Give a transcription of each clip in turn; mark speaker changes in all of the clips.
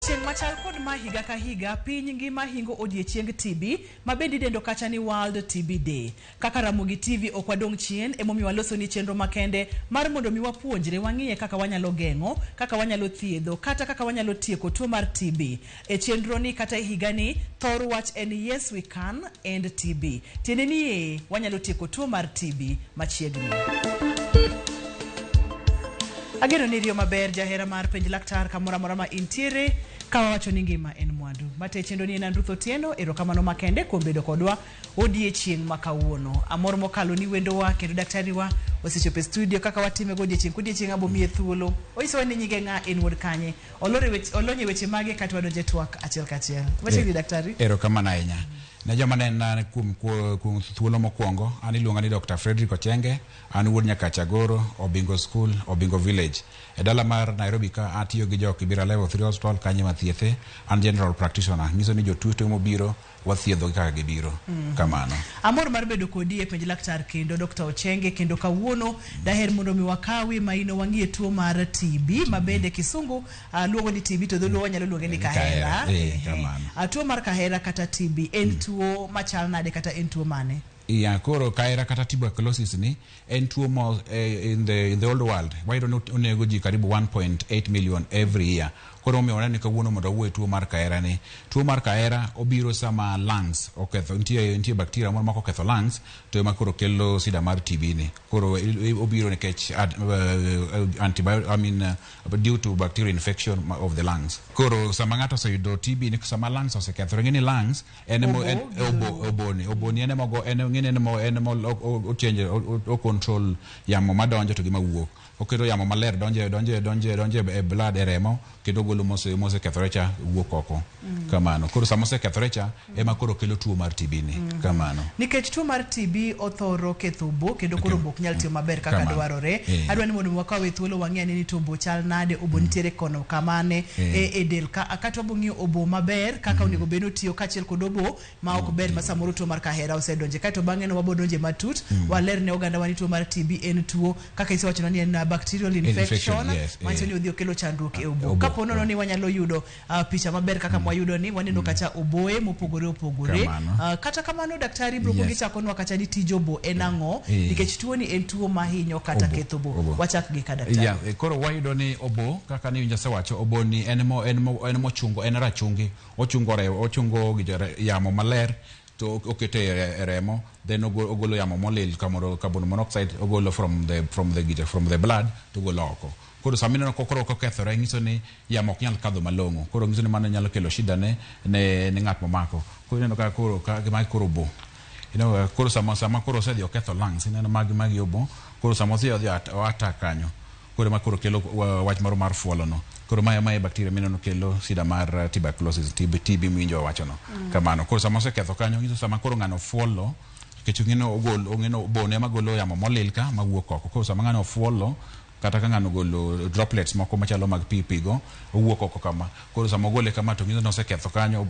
Speaker 1: Odiechieng' machal kod ma higa ka higa, piny ngima hingo odiechieng TB, ma bende idendo kacha ni World TB Day. Kaka Ramogi TV ok wadong' chien, emomiyo walosoni chenro makende mar mondo mi wapuonjre, wang'iye kaka wanyalo geng'o, kaka wanyalo thiedho, kata kaka wanyalo tieko tuo mar TB. E chenro ni kata e higani, thor wach en Yes We Can End TB. Tiende ni ee, wanyalo tieko tuo mar TB machiegni. Ageno ni iriyo maber jahera mar penj laktar kamoro amora ma intiere ka wawacho ni ngima en mwandu. Mate chenro ni en an Ruth Otieno, erokamano makende kuom bedo kodwa odiechieng' ma kawuono. Amor mokalo ni wendowa kendo daktari wa osechopo e studio kaka watime go odiechieng' kodiechieng' abo miye thuolo. Onyisowa ni nyinge ng'a, en wuod kanye, olony e weche mage kato wadonjo e twak achiel kachiel. Machiegni daktari.
Speaker 2: Erokamano ahinya. Ne joma nena kuom kuom thuolo mokwongo, an iluonga ni Dr. Frederick Ochenge, an wuod Nyakach Agoro, Obingo School, Obingo Village. E dala mar Nairobi ka atiyo gi jo Kibera Level 3 Hospital kanyo ema thiethe. An general practitioner, nyiso ni jotuo te mobiro wathiedhogi kaka gibiro. Kamano.
Speaker 1: Amor mar bedo kodi e penj laktar kendo Dr. Ochenge kendo kawuono daher mondo mi wakawi maino wang'iye tuo mar TB ma bende kisungu luongo ni TB to dholuo wanyalo luonge ni kahera.
Speaker 2: Kamano.
Speaker 1: Tuo mar kahera kata TB en tuo machal nade kata en tuo mane?
Speaker 2: Ya, koro kahera kata tuberculosis ni en tuo mo in the old world wayudo ni onego ji karibu 1.8 million every year. Koro omiyo waneno ni kawuono mondo wawuo e tuo mar kahera ni. Tuo mar kahera obiro sama lungs oketho, nitie bacteria moro ma koketho lungs to ema koro kelo shida mar TB ni. Koro obiro nikech antibiotic, I mean, due to bacterial infection of the lungs. Koro sama ng'ato oseyudo TB ni sama lungs osekethore, ng'e ni lungs en emo en obo oboni oboni en emo go en ng'e ni en emo en emo o change o control yamo madonjo to gi mawuok. Oketo yamo maler donjo donjo donjo donjo e blood e remo kendo ogolo mosekethore cha wuok oko. Kamano. Koro sama osekethore cha ema koro kelo tuo mar TB ni. Kamano.
Speaker 1: Nikech tuo mar TB othoro ketho obo kendo koro obo ok nyal tiyo maber kaka dwarore. Adwa ni mondo wakawe thuolo wang'i ane ni to obo chal nade, obo nitiere kono kamane e del ka kata wabo ng'iyo obo maber kaka onego bed ni otiyo kaachiel kod obo ma ok ber ma samoro tuo mar kahera osedonje. Kaeto bang'e no wabo donje matut waler ne oganda wa ni tuo mar TB en tuo kaka isewachonwa ni en bacterial infection, manyiso ni odhi okelo chandruok e obo. Kapo nono ni wanyalo yudo picha maber kaka mwayudo ni waneno kacha oboe mopogore opogore. Kata kamano daktari bro kuongo ichakonwa kacha ni tij obo en ang'o nikech tuo ni en tuo mahinyo kata ketho obo. Wachak gi ka daktari.
Speaker 2: Yeah, koro wayudo ni obo kaka ni asewacho obo ni en mo en mo en mochungo en rachungi ochungo re ochungo yamo maler to okete e remo then ogolo yamo molil kamoro carbon monoxide ogolo from the blood to ogolo oko. Koro sama ineno koro kokethore nyiso ni yamo ok nyal kadho malong'o. Koro nyiso ni mano nyalo kelo shida ne ng'at momako. Koro ineno ka koro ka magi koro obo. Ineno koro sama koro osedhi oketho lungs ineno magi obo. Koro sama osedhi odhi o attack kanyo. Koro ema koro kelo wach moro mar fuolo no. Koro mae bacteria mineno kelo shida mar tuberculosis TB, TB miwinjo wacho no. Kamano. Koro sama oseketho kanyo nyiso sama koro ng'ano fuolo nikech ong'eno ogol ong'eno obone ema golo yamo molil ka mawuok oko. Koro sama ng'ano ofuolo kata ka ng'ano ogolo droplets moko machalo mag pi pi go owuok oko kama. Koro sama ogole kama to nyiso ni oseketho kanyo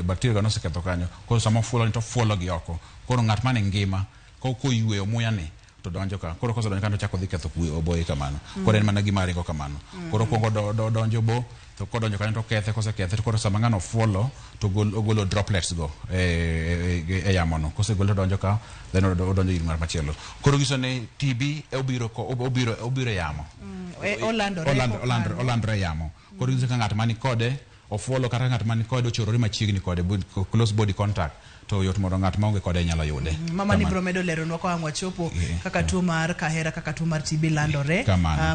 Speaker 2: bacteria go noseketho kanyo. Koro sama ofuolo ni to ofuolo gi oko. Koro ng'at mane ngima koyweyo muya ni to donjo ka. Koro kosedonjo ka to ochako dhi ketho oboye kamano. Koro en mana gima ringo kamano. Koro okuongo donjo bo to kodonjo kanyo to okethe kosekethe to koro sama ng'ano fuolo to ogolo droplets go e yamo no. Kosegolo to donjo ka then odonjo ir ng'at machielo. Koro nyiso ni TB obiro obiro obiro e yamo.
Speaker 1: Olandore
Speaker 2: Olandore e yamo. Koro nyiso ka ng'at mani kode ofuolo kata ng'at mani kode ochorore machiegni kode close body contact to yot mondo ng'at maonge kode nyalo yude.
Speaker 1: Mama ni bro medo leronwa ka wang' wachopo kaka tuo mar kahera kaka tuo mar TB landore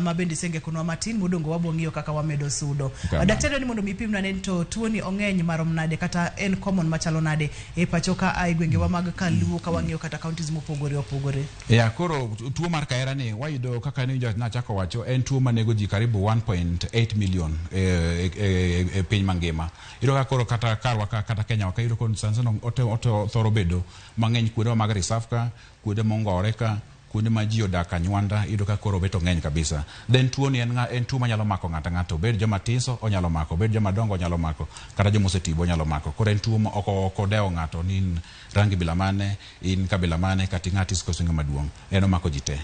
Speaker 1: ma bende isengekonwa matin modongo wabo ng'iyo kaka wamedo sudo. Daktari ni mondo mi ipimna ne to tuo ni ong'eny marom nade kata en common machalo nade e pacho ka a e gwengewa mag kaluo ka wang'iyo kata counties mopogore opogore.
Speaker 2: Ya, koro tuo mar kahera ni wayudo kaka ni nachako wacho en tuo manego ji karibu 1.8 million e piny mangima. Iyudo ka koro kata karwa ka kata Kenya wa ka iyudo ka sana sana othoro bedo mang'eny kuonde mag reserve ka, kuonde mongore ka, kuonde ma ji odak anywanda, iyudo ka koro bet ong'eny kabisa. Then tuo ni en tuo manyalo mako ng'ato ang'ata, obed joma tiso onyalo mako, obed joma dongo onyalo mako, kata joma oseti be onyalo mako. Koro en tuo ma ok odewo ng'ato ni in rangi bila mane, in kabila mane, kata ing'at koso ing'ama duong'. En omako ji te.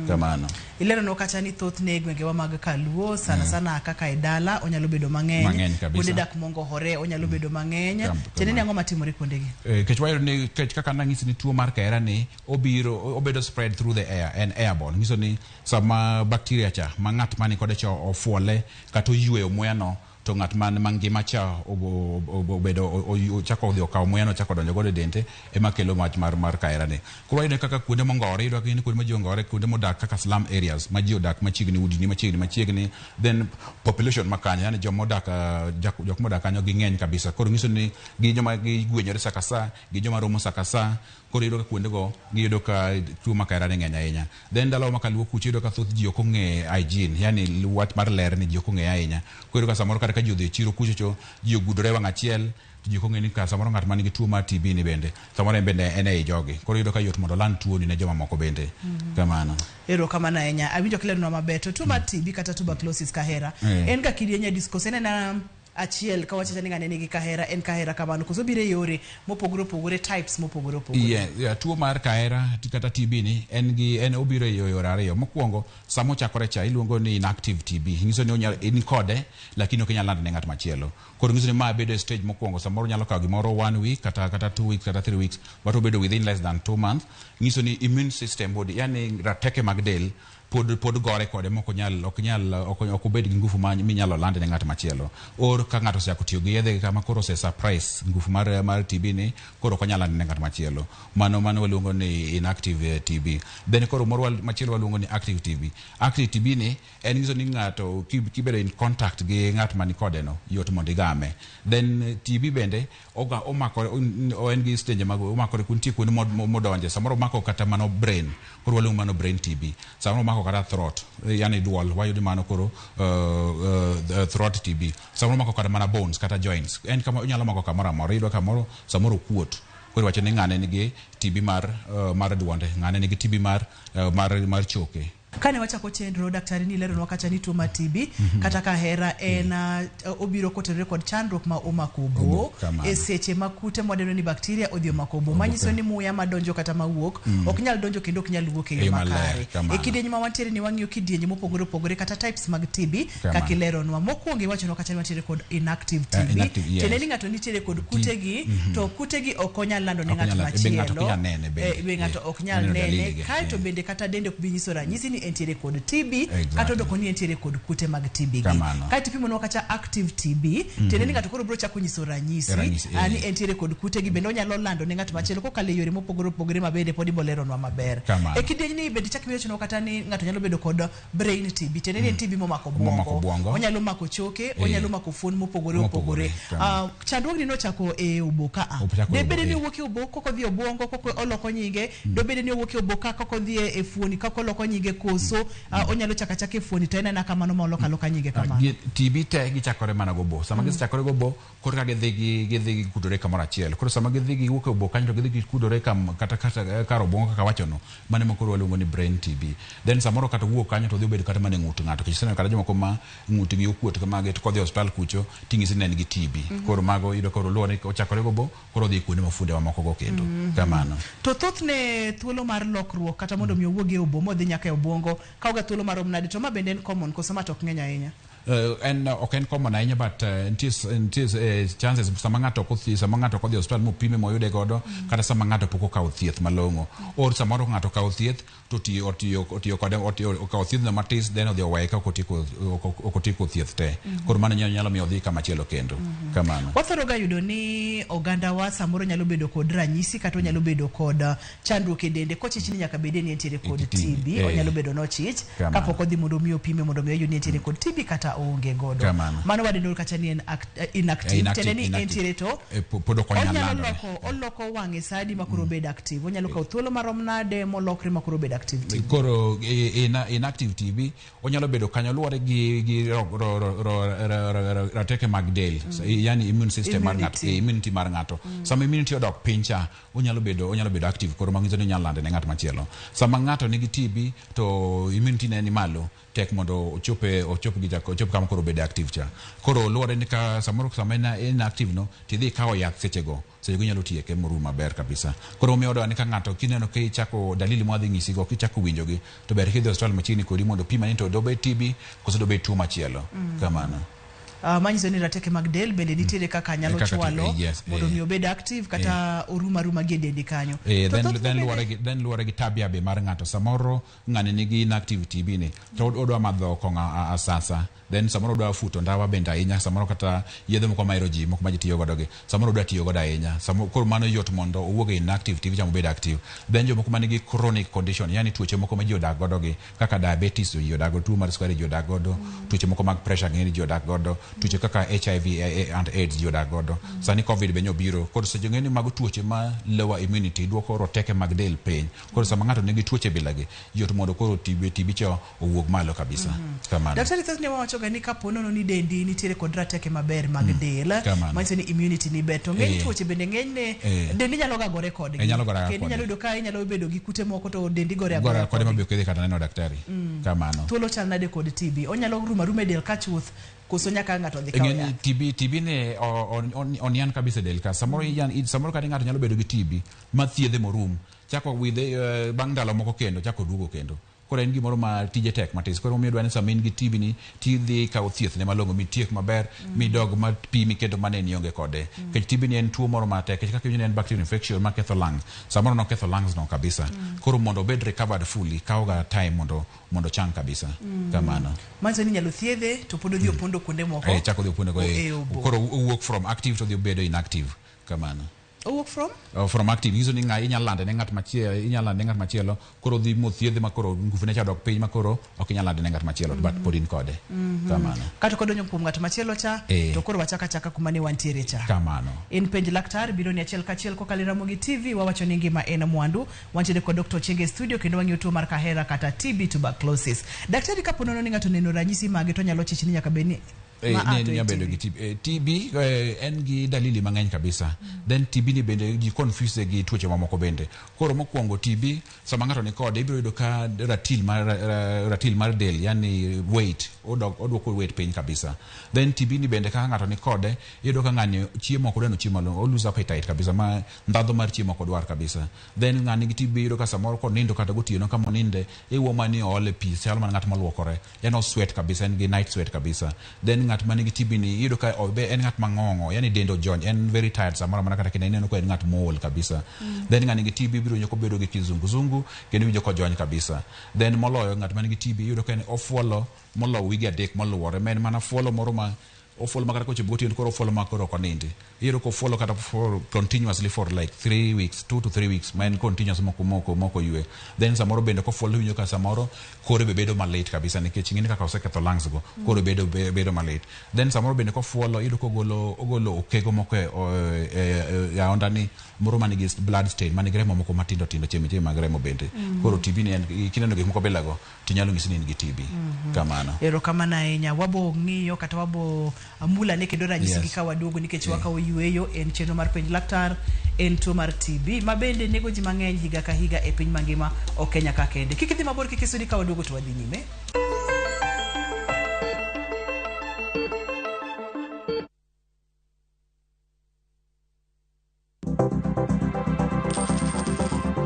Speaker 2: Kamano.
Speaker 1: Ileronwa kata ni thothne e gwengewa mag Kaluo sana sana kaka e dala onyalo bedo mang'eny.
Speaker 2: Mang'eny kabisa.
Speaker 1: Kuonde dak mongohore onyalo bedo mang'eny. Tiende ni ang'o matimore kuondegi?
Speaker 2: Kech wayudo ni kech kaka nang'isi ni tuo mar kahera ni obiro obedo spread through the air en airborne. Nyiso ni sama bacteria cha ma ng'at mani kode cha ofuole kata oyweyo muya no to ng'at man mangima cha obedo ochako odhi okawo muya no ochako donjo godo e dende ema kelo mach mar kahera ni. Koro wayudo kaka kuonde mongowore, iyudo ka kuonde ma ji ongowore, kuonde modak kaka slum areas ma ji odak machiegni, udi machiegni machiegni, then population ma kanyo, yani joma odak jok modak kanyo ging'eny kabisa. Koro nyiso ni gi joma gigwenyore sa ka sa, gi joma romo sa ka sa, koro iyudo ka kuondego giyudo ka tuo mar kahera ni ng'eny ahinya. Then ndalo ma kaluo kucho iyudo ka thoth ji ok ong'e hygiene, yani wach mar ler ni ji ok ong'e ahinya. Koro iyudo ka samoro kata ka ji odhi e chiro kucho cho, ji ogudore e wang' achiel, to ji ok ong'e ni ka samoro ng'at man gi tuo mar TB ni bende, samoro en bende en ei jogi. Koro iyudo ka yot mondo oland tuo ni ne joma moko bende. Kamano.
Speaker 1: Erokamano ahinya. Awinjo kileronwa maber. To tuo mar TB kata tuberculosis kahera, en ga kidienje adi koso en ena achiel ka wachacha ni ng'ane nigi kahera, en kahera kamano, koso obiro e yore mopogore opogore, types mopogore opogore?
Speaker 2: Yeah, tuo mar kahera kata TB ni en gi en obiro e yore ariyo. Mokwongo sama ochakore cha iluongo ni inactive TB. Nyiso ni onyalo in kode lakini ok inyal lando ne ng'at machielo. Koro nyiso ni ma bedo e stage mokwongo, samoro nyalo kawo gimoro 1 week kata 2 weeks kata 3 weeks, but obedo within less than 2 months. Nyiso ni immune system body, yani rateke mag del pod gore kode mok onyal ok nyal ok obed gi ngufu ma minyalo lande ne ng'at machielo. Or ka ng'ato osechako tiyo gi yedhe kama koro ose suppress ngufu mar TB ni, koro ok onyal lande ne ng'at machielo. Mano waluongo ni inactive TB. Then koro moro machielo waluongo ni active TB. Active TB ni en nyiso ni ng'ato kibedo in contact gi ng'at mani kode no, yot mondo igame. Then TB bende omakore, en gi stage mag omakore nitie kuonde modonje, samoro omako kata mano brain, koro waluongo mano brain TB. Samoro omako kata throat, yani duol, wayudo mano koro throat TB. Samoro omako kata mana bones kata joints, en kama onyalo mako kamoro amora, iyudo kamoro samoro okuot. Koro iwacho ni ng'ane nigi TB mar duonde, ng'ane nigi TB mar choke.
Speaker 1: Kane wachako chenro, daktari ni leronwa kacha ni tuo mar TB kata kahera en obiro kotenore kod chandruok ma omako obo e seche ma kute mwadendo ni bakteria odhi omako obo, manyiso ni muya madonjo kata mawuok ok nyal donjo kendo ok nyal wuok e yo makare. E kidienje ma wantiere ni wang'iyo kidienje mopogore opogore kata types mag TB kaka ileronwa. Mokwongo iwachonwa kacha ni wantiere kod inactive TB, tiende ni ng'ato nitiere kod kutegi to kutegi ok onyal lando ne ng'at machielo, be ng'ato ok nyal nene, kaeto bende kata dende ok bi nyiso ranyisi ni entiere kod TB, kata odoko ni entiere kod kute mag TB gi. Kaeto ipimonwa kacha active TB, tiende ni ng'ato koro biro chako nyiso ranyisi ni entiere kod kute gi, bende onyalo lando ne ng'at machielo kokalo e yore mopogore opogore ma bende pod iboleronwa maber. E kidieny ni bende chak iwachonwa kata ni ng'ato nyalo bedo kod brain TB, tiende ni en TB momako obwongo, onyalo mako choke, onyalo mako fuon mopogore opogore. Chandruogni nochako e obo ka a. Debede ni owuok e obo koko dhi obwongo koko oloko nyinge, dobede ni owuok e obo ka koko dhi e fuoni koko oloko nyinge, koso onyalo chaka chaka e fuoni to en ena kamano ma oloko aloka nyinge kamano.
Speaker 2: TB te gichakore mana gobo. Sama gisechakore gobo, koro ka gidhi gikudore kamoro achiel. Koro sama gidhi giwuok e obo kanyo to gidhi gikudore kata kar obwongo kaka wachono, mano ema koro waluongo ni brain TB. Then samoro kata owuok kanyo to odhi obedo kata mana e ng'ut ng'ato. Nikech iseneno kata jomoko ma ng'utgi okuot kamagi to kodhi e osiptal kucho ting'isi ni en gi TB. Koro mago iyudo koro luwore ni ochakore gobo, koro odhi kuonde ma fuonde mamoko go kendo. Kamano.
Speaker 1: To thothne thuolo mar lokruok kata mondo mi owuog e obo modhi nyaka e obwongo kawoga thuolo marom nade, to ma bende en common koso ma to ok ng'eny ahinya?
Speaker 2: En ok en common ahinya, but nitie chances sama ng'ato ok odhi, sama ng'ato ok odhi e osiptal mopime moyude godo, kata sama ng'ato pok okawo thieth malong'o, or samoro ng'ato okawo thieth to otiyo kode, okawo thiethno matis, then odhi oweye ka ok otieko thieth te. Koro mano nyalo miyo odhi kama chielo kendo. Kamano.
Speaker 1: Wathoro ga yudo ni ogandawa samoro nyalo bedo kod ranyisi kata onyalo bedo kod chandruok e dende kochich ni nyaka bede ni entiere kod TB, onyalo bedo nochich kapok odhi mondo mi opime mondo mi oyud ni entiere kod TB kata oonge godo. Mano wadendo kata ni en inactive, tiende ni entiere to
Speaker 2: pod ok onyal landore.
Speaker 1: Oloko wang'e sadi ma koro obed active, onyalo kawo thuolo marom nade molokre ma koro obed active TB?
Speaker 2: Koro inactive TB onyalo bedo kanyo luwore gi rateke mag del, yani immune system mar ng'ato, immunity mar ng'ato. Sama immunity odok piny cha, onyalo bedo active, koro manyiso ni onyalo lande ne ng'at machielo. Sama ng'ato nigi TB to immunity ne ni malo, tek mondo ochope ochop gi chak ochop kama koro obed active cha. Koro luwore ni ka samoro sama en inactive no tidhi ikawo yath sechego, sechego inyalo tieke morum maber kabisa. Koro omiyo wadwa ni ka ng'ato kineno ka ichako dalili mwadhi nyisigo kichako winjogi to ber kidhi e osiptal machiegni kodi mondo opim ni to dobed TB koso dobed tuo machielo. Kamano.
Speaker 1: Manyiso ni rateke mag del bende nitiere kaka nyalo
Speaker 2: Kaka
Speaker 1: chwalo
Speaker 2: yes,
Speaker 1: mondo mi obed active kata orum aruma gi e dendi kanyo. To
Speaker 2: Then,
Speaker 1: thothne
Speaker 2: then
Speaker 1: bende-
Speaker 2: luwore gi then luwore gi tabia be mar ng'ato. Samoro ng'ani nigi inactive TB ni to odwa madho kong'o asasa, then samoro odwa futo ndawa bende ahinya, samoro kata yedhe moko mahero ji moko ma ji tiyo godo gi samoro odwa tiyo godo ahinya, samoro koro mano yot mondo owuog e inactive TB cha mobed active. Then jomoko manigi chronic condition, yani tuoche moko ma ji odak godo gi kaka diabetes ji odak godo, tuo mar sukari ji odak godo, tuoche moko mag pressure ng'eni ji odak godo, tuoche kaka HIV and AIDS ji odak godo. Sani COVID be nyobiro, koro seche ng'eni mago tuoche ma lower immunity, duoko roteke mag del piny. Koro sama ng'ato nigi tuoche bilagi, yot mondo koro TB cha owuog malo kabisa. Kamano.
Speaker 1: Daktari, thothne wawacho ga ni kapo nono ni dendi nitiere kod rateke maber mag del,
Speaker 2: Kamano.
Speaker 1: manyiso ni immunity ni ber, to ng'eny tuoche bende ng'enyne dendi nyalo ga gore kodgi.
Speaker 2: Nyalo gore
Speaker 1: Kendo
Speaker 2: kodgi.
Speaker 1: inyalo yudo ka inyalo bedo gi kute moko to dendi gore
Speaker 2: Gore
Speaker 1: agoya
Speaker 2: kode
Speaker 1: kodgi.
Speaker 2: mabe ok idhi kata neno daktari. Kamano.
Speaker 1: Thuolo chal nade kod TB? Onyalo rumo aruma e del ka chuth koso nyaka ng'ato dhi kawo
Speaker 2: Ing'e ni
Speaker 1: yath?
Speaker 2: TB ni onian kabisa e del ka. Samoro samoro kata ng'ato nyalo bedo gi TB ma thiedhe morum, chako widhe bang' ndalo moko kendo chako duogo kendo. Koro en gimoro ma tije tek matis. Koro omiyo dwa ni sama in gi TB ni tidhi ikawo thieth ne malong'o mitiek maber, midog ma pimi kendo mane ni ionge kode. Nikech TB ni en tuo moro matek, nikech kaka iwinjo ni en bacterial infection maketho lungs. Samoro noketho lungs no kabisa. Koro mondo obed recovered fully kawo ga time mondo chang kabisa. Kamano.
Speaker 1: Manyiso ni inyalo thiedhe to pod odhi opondo kuonde moko.
Speaker 2: Chako odhi opondo
Speaker 1: E obo.
Speaker 2: Koro owuok from active to odhi obedo inactive. Kamano.
Speaker 1: Owuok from?
Speaker 2: From active nyiso ni inyalo lande ne ng'at machielo, inyalo lande ne ng'at machielo, koro dhi mothiedhe ma koro nguvune cha dok piny ma koro ok inyal lande ne ng'at machielo, but pod in kode. Kamano.
Speaker 1: Kata kodonjo kuom ng'at machielo cha, to koro wachaka chaka kuma ne wantiere cha.
Speaker 2: Kamano.
Speaker 1: En penj laktar biro ni achiel kachiel kokalo e Ramogi TV, wawacho ni ngima en mwandu. Wantiere kod Dr. Ochieng e studio kendo wang'iyo tuo mar kahera kata TB tuberculosis. Daktari, kapo nono ni ng'ato oneno ranyisi mage to nyalo chich ni nyaka bed ni ma
Speaker 2: Ne
Speaker 1: to en
Speaker 2: nyalo bedo
Speaker 1: TB.
Speaker 2: gi TB. TB en gi dalili mang'eny kabisa. Then TB ni bende ji confuse gi tuoche mamoko bende. Koro mokwongo TB sama ng'ato ni kode ibiro yudo ka ratil mar del, yani weight, odwoko weight piny kabisa. Then TB ni bende kaka ng'ato ni kode iyudo ka ng'ani chiemo ok odwa ni ochiemo malong'o, o lose appetite kabisa, ma ndhadhu mar chiemo ok odwar kabisa. Then ng'ani gi TB iyudo ka samoro konindo kata gotieno kama oninde, iwuo mana ni oole pi, chalo mana ng'at moluokore, en o sweat kabisa, en gi night sweat kabisa. Then ng'at manigi TB ni iyudo ka obe en ng'at mang'ong'o, yani dende ojony, en very tired samoro mana kata kinde ineno ka en ng'at mool kabisa. Then ng'ani gi TB biro winjo kobedo gi kizunguzungu kendo iwinjo kojony kabisa. Then moloyo ng'at manigi TB iyudo ka en ofuolo moloyo wige 3 moluwore, ma en mana fuolo moro ma ofuolo ma kata kochopo gotieno koro ofuolo ma koro ok onindi. Iyudo kofuolo kata for continuously for like 3 weeks, 2 to 3 weeks, ma en continuous moko ywe. Then samoro bende kofuolo iwinjo ka samoro kore be bedo malit kabisa, nikech ing'eni kaka oseketho lungs go, kore bedo malit. Then samoro bende kofuolo iyudo kogolo ogolo okego moko e aonda ni moro manigi blood stain, manigi remo moko matindo tindo, chemi chemi mag remo bende. Koro TB ni en kineno gik moko bilago tinyalo nyisi ni in gi TB. Kamano.
Speaker 1: Erokamano ahinya. Wabo ng'iyo kata wabo mula ne kendo ranyisi gi ka waduogo, nikech wakawo yueyo. En chenro mar penj laktar, en tuo mar TB ma bende nego ji mang'eny higa ka higa e piny mangima, ok Kenya ka kende. Kik idhi mabor, kik isudi, ka waduogo to wadhi nyime.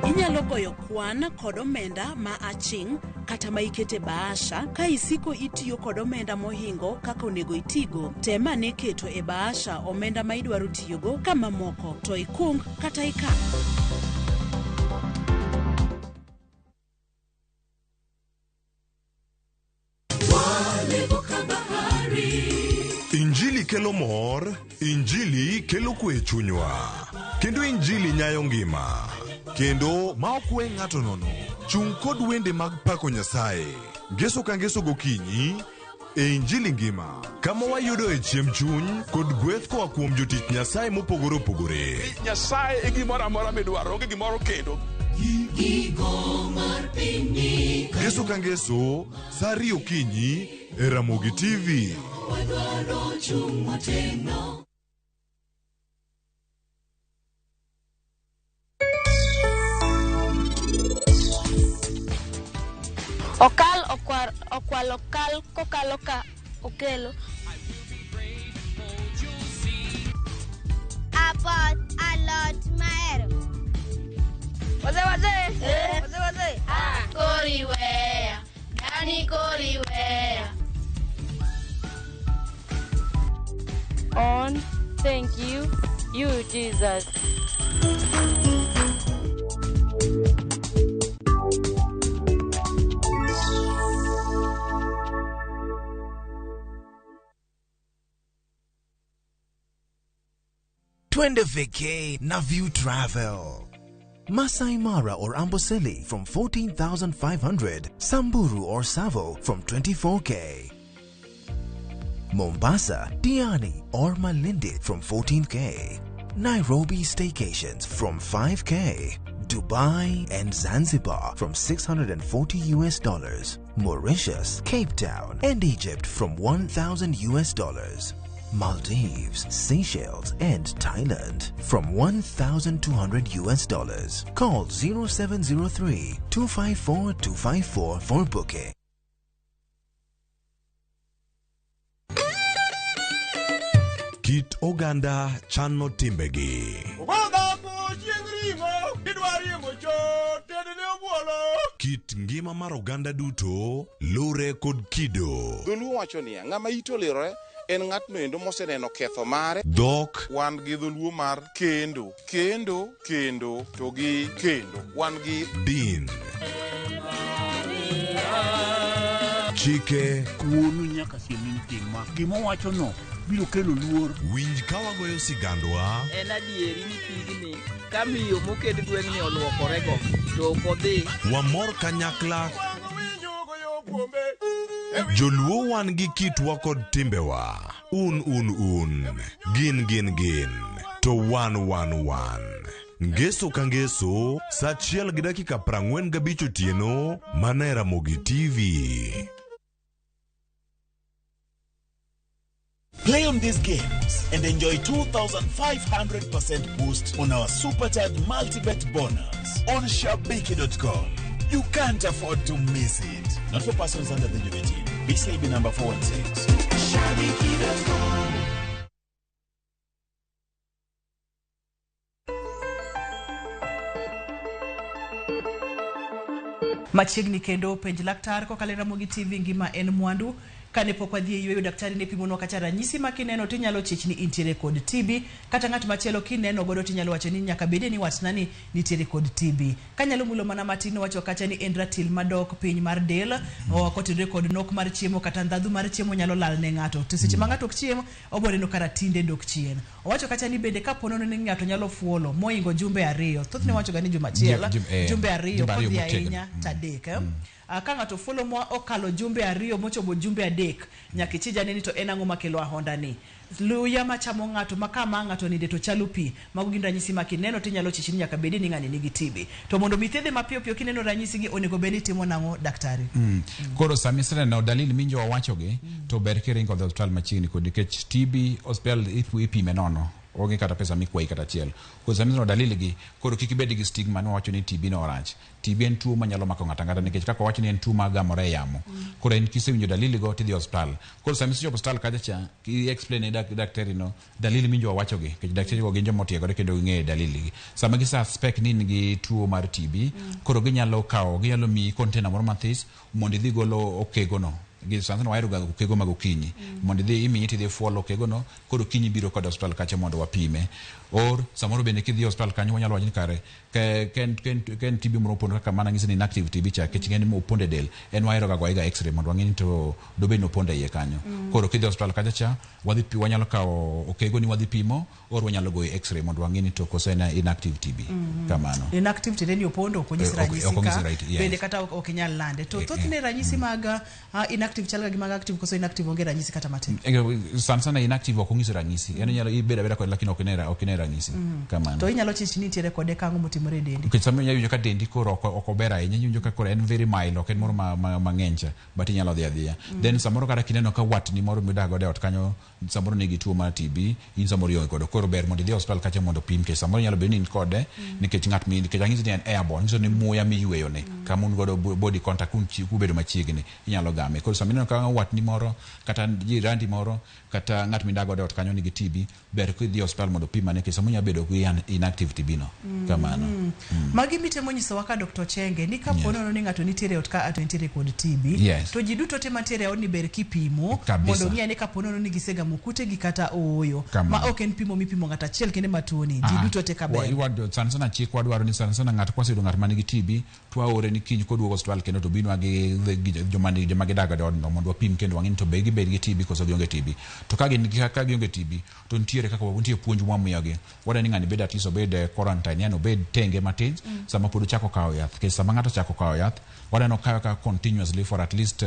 Speaker 3: Inyalo goyo kwan kod omenda ma aching' kata ma ikete bahasha ka isiko itiyo kod omenda mohingo kaka onego itigo. Tem ane keto e bahasha omenda ma idwaro tiyogo ka mamoko to ikung kata ikan.
Speaker 4: Injili kelo mor, Injili kelo kwe e chunywa, kendo Injili nyayo ngima, kendo ma ok we ng'ato nono. Chung' kod wende mag pako Nyasaye, ngeso ka ngeso gokinyi e Injili Ngima, kama wayudoe chiemb chuny kod gweth koa kuom jotich Nyasaye mopogore opogore.
Speaker 5: Nyasaye e gimoro amora midwaro, onge gimoro kendo.
Speaker 4: Ngeso ka ngeso, saa 2 okinyi e Ramogi TV.
Speaker 6: Okal okwalo kal kokalo ka okelo. Apoth alot mahero. Wazee wazee. Wazee wazee. Ah, koriweya. Dani koriweya.
Speaker 7: On, thank you, you Jesus.
Speaker 8: Twende vacay na View Travel. Masai Mara or Amboseli from 14,500, Samburu or Savo from 24K. Mombasa, Diani or Malindi from 14K. Nairobi staycations from 5K. Dubai and Zanzibar from $640 US. Mauritius, Cape Town and Egypt from $1,000 US. Maldives, Seychelles and Thailand from $1,200 US. Call 0703 254 254 for booking.
Speaker 4: Kit oganda chano timbegi. Kit ngima mar oganda duto lure kod kido.
Speaker 5: Dholuo wacho niya, ng'ama ite olirore en ng'atno endo moseneno ketho mare.
Speaker 4: Dhok
Speaker 5: Wan gi dholuo mar kendo, kendo, kendo, to gi kendo. Wan gi
Speaker 4: din. Chike
Speaker 9: Wuonu nyaka siem ni tim ma. Gima owachono biro kelo luor.
Speaker 4: Winj ka wagoyo sigandwa
Speaker 10: En adieri ni pigni ka miyo moked gweng'ni oluokorego to ok odhi
Speaker 4: Wamor kanyakla. Joluo wan gi kitwa kod timbewa. Un un un. Gin gin gin. To wan wan wan. Ngeso ka ngeso, sa 1:45 otieno, mana e Ramogi TV.
Speaker 11: Play on these games and enjoy 2,500% boost on our supercharged multibet bonus on Shabiki.com. You can't afford to miss it. Not for persons under the age of 18. BCLB number 416.
Speaker 12: Shabiki.com.
Speaker 1: Machiegni kendo penj laktar kokalo e Ramogi TV ngima en mwandu. Kane pok wadhi e yweyo daktari ne pimonwa kacha ranyisi ma kineno tinyalo chich ni intiere kod TB kata ng'at machielo kineno godo tinyalo wacho ni nyaka bedie ni watna ni nitiere kod TB. Kanyalo mulo mana matin nowacho kacha ni en ratil madok piny mar del kotenore kod nok mar chiemo kata ndhadhu mar chiemo nyalo lal ne ng'ato. To seche ma ng'ato ok chiem obo neno ka ratinde dok chien. Owacho kacha ni bende kapo nono ni ng'ato nyalo fuolo moingo jumbe 2 thothne wacho ga ni juma achiel jumbe 2
Speaker 2: jumbe 2
Speaker 1: kodhi
Speaker 2: motegno.
Speaker 1: ahinya to 3 Ka ng'ato fuolo ma okalo jumbe 2 mochopo jumbe 3 nyaka ichija ni to en ang'o makelo ahonda ni. Luya machamo ng'ato ma kama ng'ato ninde to chalo pi mago gin ranyisi ma kineno tinyalo chich ni nyaka bedi ni ng'ani nigi TB. To mondo mi thiedhe mapiyo piyo kineno ranyisi gi onego bed ni itimo nang'o daktari?
Speaker 2: Koro sama iseneno dalili minjo wawachogi to ber kiringo dhi osiptal machiegni kodi nikech TB osiptal ipime nono onge kata pesa mikwayi kata achiel. Koro sama iseneno dalili gi koro kik ibed gi stigma ni wawacho ni TB no rach. TB en tuo manyalo mako ng'ato ang'ata nikech kaka wawacho ni en tuo magamore e yamo. Koro en kisewinjo dalili go tidhi osiptal. Koro sama isechopo osiptal kacha cha i explain ne daktari no dalili minjo wawachogi nikech daktari go gin joma otiegore kendo ging'eyo dalili gi. Sama gi suspect ni in gi tuo mar TB koro ginyalo kawo ginyalo miyi container moro mathis mondo idhi golo okego no. Gi sana sana wahero ga okego mag okinyi mondo idhi imiyi tidhi fuolo okego no koro kinyi biro kod osiptal kacha mondo wapime. Or samoro bende kidhi osiptal kanyo wanyalo wacho ni kare ke en TB moro opondo kaka mana ng'isi ni inactive TB cha nikech ng'eny mopondo e del en wahero ga goye ga x-ray mondo wang'e ni to dobed ni opondo e iye kanyo. Koro kidhi osiptal kacha cha wadhi wanyalo kawo okego ni wadhi pimo or wanyalo goyi x-ray mondo wang'e ni to koso en inactive TB. Kamano.
Speaker 1: Inactive tiende ni opondo ok onyis ranyisi
Speaker 2: ok onyis
Speaker 1: ka
Speaker 2: right, yes.
Speaker 1: bende kata ok inyal lande. To thothne ranyisi mag inactive chal ga gi mag active koso inactive onge ranyisi kata matin.
Speaker 2: Sana sana inactive ok onyiso ranyisi. En inyalo ibedo abeda kode lakini ok ine ranyisi. Kamano.
Speaker 1: To inyalo chich ni nitiere kode kang'o motimore e dendi.
Speaker 2: Nikech sama inyalo winjo ka dendi koro ok ober ahinya iwinjo ka koro en very mild ok en moro mang'eny cha but inyalo dhi adhiya. Then samoro kata kineno ka watni moro midak godo e ot kanyo samoro nigi tuo mar TB in samoro ionge godo. Koro ber mondo idhi e osiptal kacha mondo opim, nikech samoro nyalo bedo ni in kode, nikech ng'at mi nikech ang'isi ni en airborne, nyiso ni muya miyweyo ni kama un godo body contact, kubedo machiegni inyalo game. Koro sama ineno ka watni moro kata jirandi moro kata ng'at midak godo e ot kanyo nigi TB, ber kidhi e osiptal mondo opim ane, nikech samoro nyalo bedo gi inactive TB no. Kamano.
Speaker 1: Magi mitemo nyisowa ka Dr. Chenge ni kapo nono ni ng'ato nitiere e ot ka to nitiere kod TB, to ji duto te mantiere e odni ber kipimo mondo ong'e ni kapo nono ni gisegamo kutegi kata ooyo. Ma ok en pimo mipimo ng'ato achiel kende matuo ni, ji duto te ka ber.
Speaker 2: Sana sana chik wadwaro ni sana sana ng'ato kwaseyudo ng'at man gi TB to waore ni kiny koduogo osiptal kendo to obinwa gi joma gidak godo e odno mondo wapim kendo wang'e ni to be gibed gi TB koso gionge TB. To ka gin ka gionge TB to nitiere kaka nitie puonj mwamiyogi. Wadwa ni ng'ani bed at least obed quarantine, yani obed tenge matin sama pod ochako kawo yath. Nikech sama ng'ato ochako kawo yath, wadwa ni okawe ka continuously for at least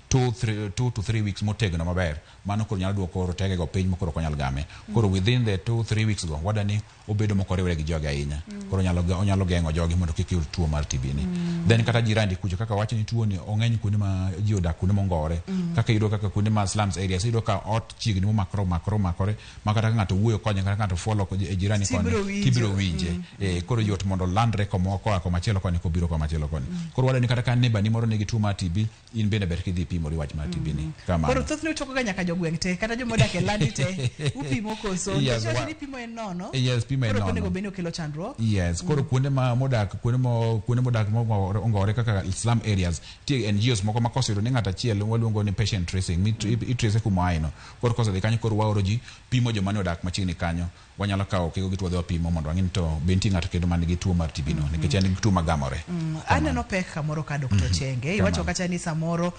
Speaker 2: 2 to 3 weeks motegno maber. Mano koro nyalo duoko roteke go piny makoro ok onyal game. Koro within the 2 3 weeks go wadwa ni obedo mokoriwre gi jogi ahinya. Koro onyalo geng'o jogi mondo kik yud tuo mar TB ni. Then kata jirandi kucho kaka wacho ni tuo ni ong'eny kuonde ma ji odak kuonde mongowore. Kaka iyudo kaka kuonde ma slums areas iyudo ka ot chiegni momakore omakore omakore ma kata ka ng'ato wuoyo koni kata ng'ato fuolo e jirani koni tibiro winje. Koro yot mondo landre koa komachielo koni kobiro komachielo koni. Koro wadwa ni kata ka neighbor ni moro nigi tuo mar TB, in bende ber kidhi pimori wach mar TB ni. Kamano.
Speaker 1: Koro thothne uchoko ga nyaka jogweng' te kata joma odak e landi te upimo koso?
Speaker 2: Yes,
Speaker 1: Nikech ni pimo en nono.
Speaker 2: Yes, pimo en
Speaker 1: Koro
Speaker 2: nono.
Speaker 1: onego bed ni okelo chandruok.
Speaker 2: Yes, koro kuonde ma modak kuonde modak mongowore kaka slum areas, nitie NGOs moko ma koseyudo ni ng'ato achiel waluongo ni patient tracing, itrace kuma oae no. Koro kosedhi kanyo koro waoro ji pimo joma ne odak machiegni kanyo. Wanyalo kawo kego gi to wadhi wapimo mondo wang'e ni to be nitie ng'ato kendo man gi tuo mar TB no, nikech en tuo magamore.
Speaker 1: Aneno pek kamoro ka Dr. Chenge. Iwacho kacha ni samoro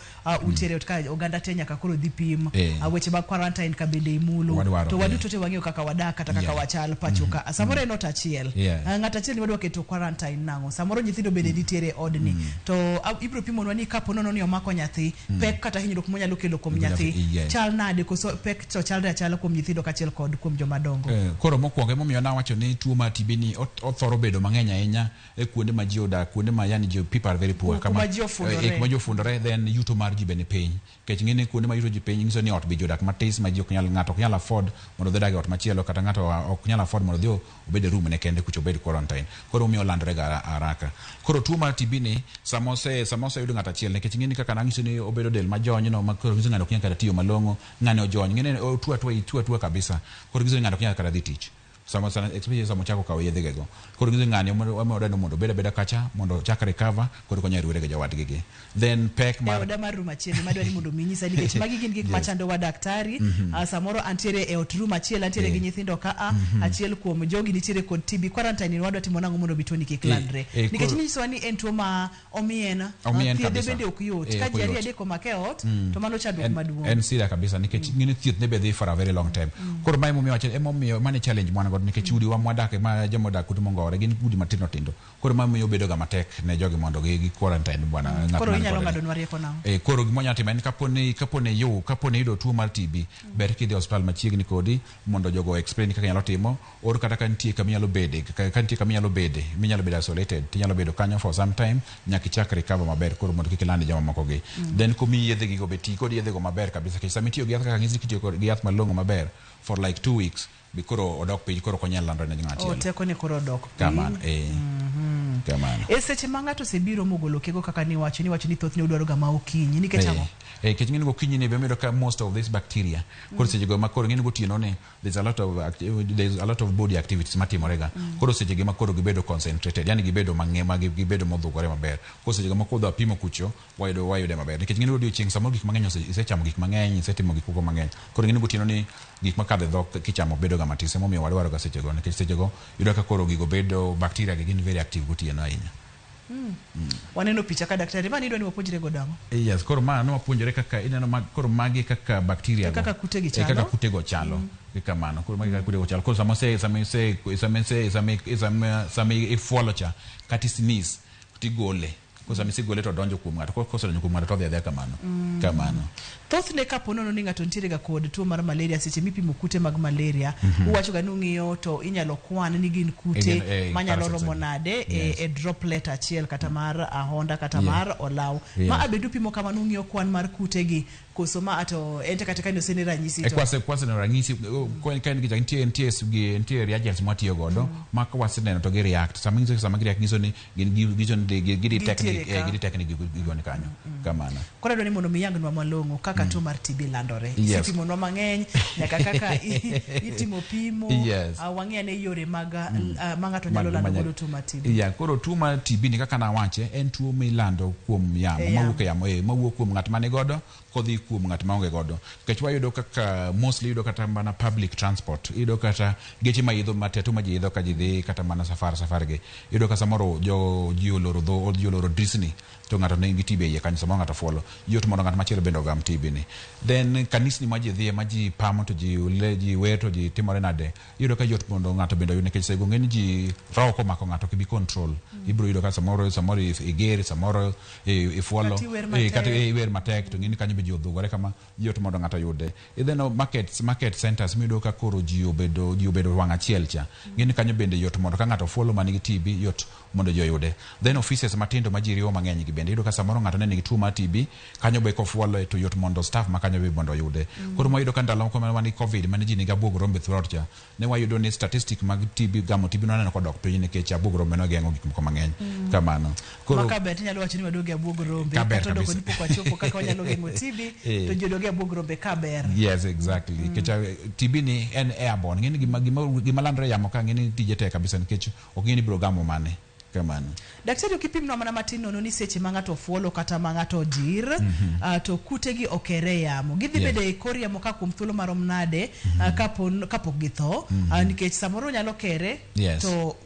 Speaker 1: untiere ot ka oganda te nyaka koro dhi pim. Weche mag quarantine ka bende imulo. To waduto te wang'eyo kaka wadak kata kaka wachal pacho ka. Samoro en ot achiel. Ng'ato achiel ni wadwa keto quarantine nang'o? Samoro nyithindo bende nitiere e odni. To ibiro pimonwa ni kapo nono ni omako nyathi, pek kata hinyruok monyalo kelo kuom nyathi chal nade, koso pek to chalre achala kuom nyithindo kaachiel kod kuom joma dongo?
Speaker 2: Koro mokwongo emomiyo nawacho ni tuo mar TB ni othoro bedo mang'eny ahinya e kuonde ma ji odak, kuonde ma yani ji people are very poor,
Speaker 1: kuma ji ofundore.
Speaker 2: Kuma ji ofundore, then yuto mar ji be ni piny. Nikech ng'eni kuonde ma yuto ji piny nyiso ni ot be ji odak matis ma ji ok nyal, ng'ato ok nyal afford mondo odhi odag e ot machielo, kata ng'ato ok nyal afford mondo odhi obed e room ne kende kucho obed quarantine. Koro omiyo olandore ga haraka. Koro tuo mar TB ni sama oseyudo ng'ato achiel, nikech ng'eni kaka nang'iso ni obedo del majony no, ma koro nyiso ng'ano ok nyal kata tiyo malong'o, ng'ani ojony, ng'eni otuo atua, ituo atua kabisa. Koro nyiso ni ng'ato ok nyal kata dhi tich. Sama sana especially sama ochako kawo yedhe go. Koro nyiso ng'ani omedo mondo obed abeda kacha mondo ochak recover, koro konya riwre gi jowadgi gi. Then pek mar
Speaker 1: oda mar room achiel madwa ni mondo minyisa nikech magi gin gik machando wa daktari. Samoro antiere e ot room achiel, antiere gi nyithindo ka achiel kuom jogi nitiere kod TB. Quarantine ni wadwa timo nang'o mondo mi tuo ni kik landre? Nikech ninyisowa ni en tuo ma omien, thiedhe bende ok yot. Ka ji ariyo adek omake e ot, to mano chandruok maduong'.
Speaker 2: En sida kabisa nikech ng'eni thieth ne be dhi for a very long time. Koro mae emomiyo wacho, emomiyo mane challenge mwan godo nikech udi wa mwadake ma joma odak kuonde mongowore gin udi matindo tindo. Koro ma miyo bedo ga matek ne jogi mondo gi quarantine bwana ng'at
Speaker 1: Koro inyalo ng'adonwa rieko nang'o?
Speaker 2: Koro gima wanyalo timo en kaponi iyudo tuo mar TB, ber kidhi e osiptal machiegni kodi mondo jogo explain kaka inyalo timo, or kata ka nitie kama inyalo bede, ka nitie kama inyalo bede, minyalo bedo isolated, tinyalo bedo kanyo for some time nyaka ichak recover maber, koro mondo kik iland joma moko gi. Then komiyi yedhe gigo be ti kod yedhe go maber kabisa, nikech sama itiyo gi yath kaka ng'isi kitiyo kod gi yath malong'o maber for like 2 weeks, be koro odok piny, koro ok onyal landore ne ng'at machielo.
Speaker 1: Teko ne koro odok piny.
Speaker 2: Kamano, Kamano.
Speaker 1: E seche ma ng'ato osebiro mogolo kego kaka niwacho, niwacho ni thothne udwaro ga ma okinyi, nikech ang'o?
Speaker 2: Nikech ng'eni gokinyi ni be iyudo ka most of this bacteria, koro seche go ma koro ng'eni gotieno ni there's a lot of body activities matimore ga. Koro seche gi ma koro gibedo concentrated, yani gibedo mang'e, gibedo modhugore maber. Koro seche go ma kodwa pimo kucho, wayude maber. Nikech ng'eni odiochieng' samoro gik mang'eny isechamo gik mang'eny, isetimo gik moko mang'eny. Koro ng'eni gotieno ni gik makadho e dhok kichamo bedo ga matis, emomiyo wadwaro ga seche go, nikech seche go iyudo ka koro gigo bedo bacteria gi gin very active gotieno ahinya.
Speaker 1: Waneno picha ka daktari, ma nidwa ni wapuonjre go dang'o?
Speaker 2: Yes, koro ma ne wapuonjore kaka ineno ma, koro magi kaka bacteria go.
Speaker 1: Kaka kute gi chalo.
Speaker 2: Kaka kute go chalo. Kamano, koro magi kaka kute go chalo. Koro sama ifuolo cha, kata i sneeze, tigole. Koro sama isegole to donjo kuom ng'ato. Koro kosedonjo kuom ng'ato to odhi adhiya kamano. Kamano.
Speaker 1: Thothne kapo nono ni ng'ato nitiere ga kod tuo mar malaria, seche mipimo kute mag malaria, uwacho ga ni ung'iyo to inyalo kwan ni gin kute
Speaker 2: Gin,
Speaker 1: manyalo
Speaker 2: parasites,
Speaker 1: romo nade e droplet achiel kata mar ahonda kata mar olaw. Ma abedo upimo kamano, ung'iyo kwan mar kute gi koso ma to en kata ka ni ranyisi to
Speaker 2: Kwaseneno ranyisi, ka en gi nitie reagents mwatiyo godo ma ka waseneno to gi react. Sama nyiso, sama gi react nyiso ni gin nyiso ni gi detect ni
Speaker 1: Gintiere ka.
Speaker 2: Gi detect ni gigo ni kanyo kamano.
Speaker 1: Koro adwa ni mondo mi yangnwa malong'o kaka tuo mar TB landore. Isepimonwa mang'eny nyaka kaka itimo pimo. Wang'e ane yore mag ma ng'ato nyalo lando godo tuo mar TB.
Speaker 2: Yeah, koro tuo mar TB ni, kaka nawache, en tuo milando kuom yamo.
Speaker 1: E yamo.
Speaker 2: Mawuok e yamo, mawuok kuom ng'at mani godo kodhi kuom ng'at maonge godo, nikech wayudo kaka mostly iyudo kata mana public transport, iyudo kata geche ma idho, matatu ma ji idho ka ji dhi kata mana safar gi, iyudo ka samoro jo ji oloro dho ji, oloro drisni, to ng'ato nigi TB e iye kanyo. Samoro ng'ato fuolo, yot mondo ng'at machielo bende ogam TB ni. Then kanisni ma ji dhiye, ma ji pamo to ji le, ji wer to ji timore nade, iyudo ka yot mondo ng'ato bende oyud, nikech sego ng'eny ji roho komako ng'ato ok ibi control. Ibiro yudo ka samoro iger, samoro ifuolo.
Speaker 1: Kata iwer
Speaker 2: kata
Speaker 1: matek.
Speaker 2: Iwer matek to ng'eni kanyo be ji odhugore kama, yot mondo ng'ato oyude. Idheno market centers miyudo ka koro ji obedo wang' achiel cha, ng'eni kanyo bende yot mondo ka ng'ato fuolo manigi TB, yot mondo ji oyude. Then offices matindo ma ji riwo mang'eny gi bende iyudo ka samoro ng'ato ne nigi tuo mar TB kanyo be, kofuolo to yot mondo staff ma kanyo be mondo oyude. Koro mwayudo ka ndalo moko mane wan gi COVID, mane ji nigi abuog rombe throughout cha, ne wayudo ni statistic mag TB, gamo TB, nwaneno kodok piny nikech abuog rombe nogeng'o gik moko mang'eny kamano.
Speaker 1: Koro ma kaber tinyalo wacho ni waduogo e abuog rombe.
Speaker 2: Kaber
Speaker 1: kata odoko
Speaker 2: kabisa.
Speaker 1: ni pok wachopo kaka wanyalo geng'o TB, to ji odog e abuog rombe kaber.
Speaker 2: Yes, exactly. Nikech TB ni en airborne. Ng'eni gima landore e yamo ka, ng'eni tije tek kabisa, nikech ok ng'eni biro gamo mane kamano.
Speaker 1: Daktari, ok ipimnwa mana matin nono ni seche ma ng'ato fuolo kata ma ng'ato jir, to kutegi okere e yamo, gidhi bedo e kor yamo ka kuom thuolo marom nade kapok githo? Nikech samoro nyalo kere to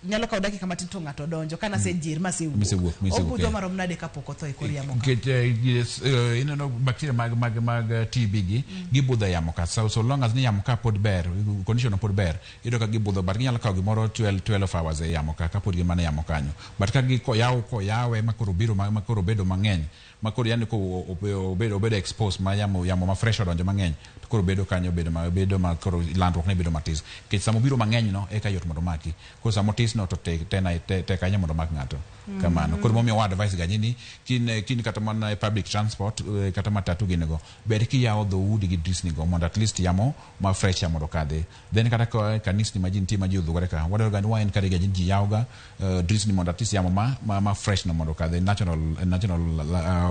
Speaker 1: nyalo kawo dakika matin to ng'ato donjo ka nasejir masewuok.
Speaker 2: Misewuok, misewuok,
Speaker 1: Obudho marom nade kapok otho e kor yamo ka?
Speaker 2: Nikech yes, ineno bacteria mag TB gi gibudho e yamo ka. So long as ni yamo ka pod ber, condition no pod ber, iyudo ka gibudho, but ginyalo kawo gimoro 12 hours e yamo ka kapod gin mana e yamo kanyo. But ka gi koyaw koyawe ma koro biro ma koro bedo mang'eny, ma koro yani ko obedo exposed ma yamo ma fresh odonjo mang'eny, to koro bedo kanyo bedo ma koro landruok ne bedo matis, nikech sama obiro mang'eny no eka yot mondo omaki. Koro sama otis no to tek tena tek ahinya mondo omak ng'ato kamano. Koro momiyo wa advice ga ni kin kata mana e public transport, kata matatu gini go, ber kiyawo dhoudi gi drisni go mondo at least yamo ma fresh ya mondo okadhi. Then kata ka kanisni ma ji nitie, ma ji odhugore ka, wadwaro ga ni wa encourage ga ji yaw ga drisni mondo at least yamo ma fresh no mondo okadhi, natural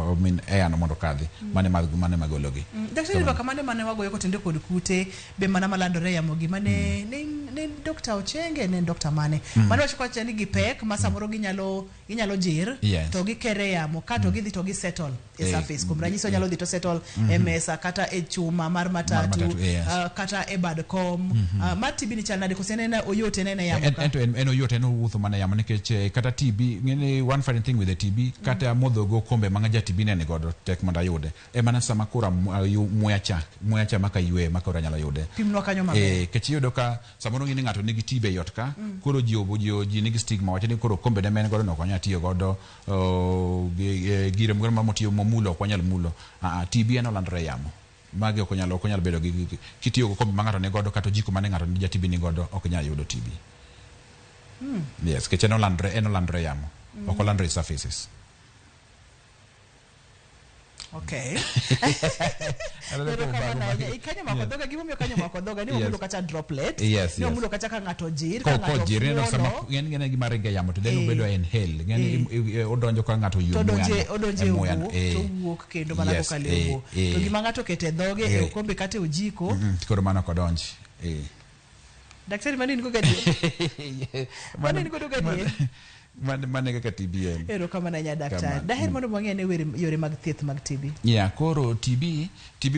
Speaker 2: I mean air no mondo okadhi mane magologi.
Speaker 1: Daktari, mbaka mane wagoyo kotende kod kute be mana malandore e yamo gi mane ne Dr. Ochenge, ne en Dr. mane wacho kocha ni gipek ma samoro ginyalo inyalo jir to gikere e yamo ka to gidhi to gisettle e surface. Kuom ranyisi, onyalo dhi to settle e mesa kata e chuma mar matatu,
Speaker 2: matatu, yes.
Speaker 1: Kata e bad kom. Mar TB ni chal nade? Koso en oyot en e yamo ka?
Speaker 2: En to en oyot, en owuotho mana e yamo, nikech kata TB ng'eni, one funny thing with the TB, kata modho go kombe ma ja TB ne ni godo tek mondo ayude e mana sama koro muya cha maka ywe ma koro anyalo yude.
Speaker 1: Pimnwa kanyo maber.
Speaker 2: Kech iyudo ka samoro ng'eni ng'ato nigi TB e ot ka, koro ji nigi stigma wacho ni koro kombe ne ma en godo no ok wanyal tiyo godo, gire moro ma motiyo momulo ok wanyal mulo. Ah, ah, TB en olandore e yamo, magi ok onyal bedo gi kitiyo go kombe ma ng'ato ni godo kata ojiko mane ng'ato ja TB ni godo, ok nyal yudo TB. Yes, nikech en olandore e yamo, ok olandore e surfaces.
Speaker 1: Okay. Erokamano ahinya. Kanyo mako dhoga, gimomiyo kanyo mako dhoga ni omulo kata droplet. Ni omulo kata ka ng'ato jir, ka ng'ato
Speaker 2: Kojir ineno sama
Speaker 1: fuolo.
Speaker 2: Ng'eny gima ringo e yamo to then obedo inhale. Ng'eny odonjo ka ng'ato
Speaker 1: To
Speaker 2: ywe
Speaker 1: odonje
Speaker 2: muyano,
Speaker 1: odonje
Speaker 2: e
Speaker 1: e
Speaker 2: muyano,
Speaker 1: obo to owuok kendo mana kokalo e obo. To gima ng'ato oketo e dhoge, e okombe kata e ojiko,
Speaker 2: Koro mano ok odonji.
Speaker 1: Daktari, mano in go gadier? Mano in godo gadier?
Speaker 2: Mano e kaka TB en.
Speaker 1: Erokamano ahinya, daktari.
Speaker 2: Kamano.
Speaker 1: Daher mondo wang'e ane yore mag thieth mag TB.
Speaker 2: Yeah, koro TB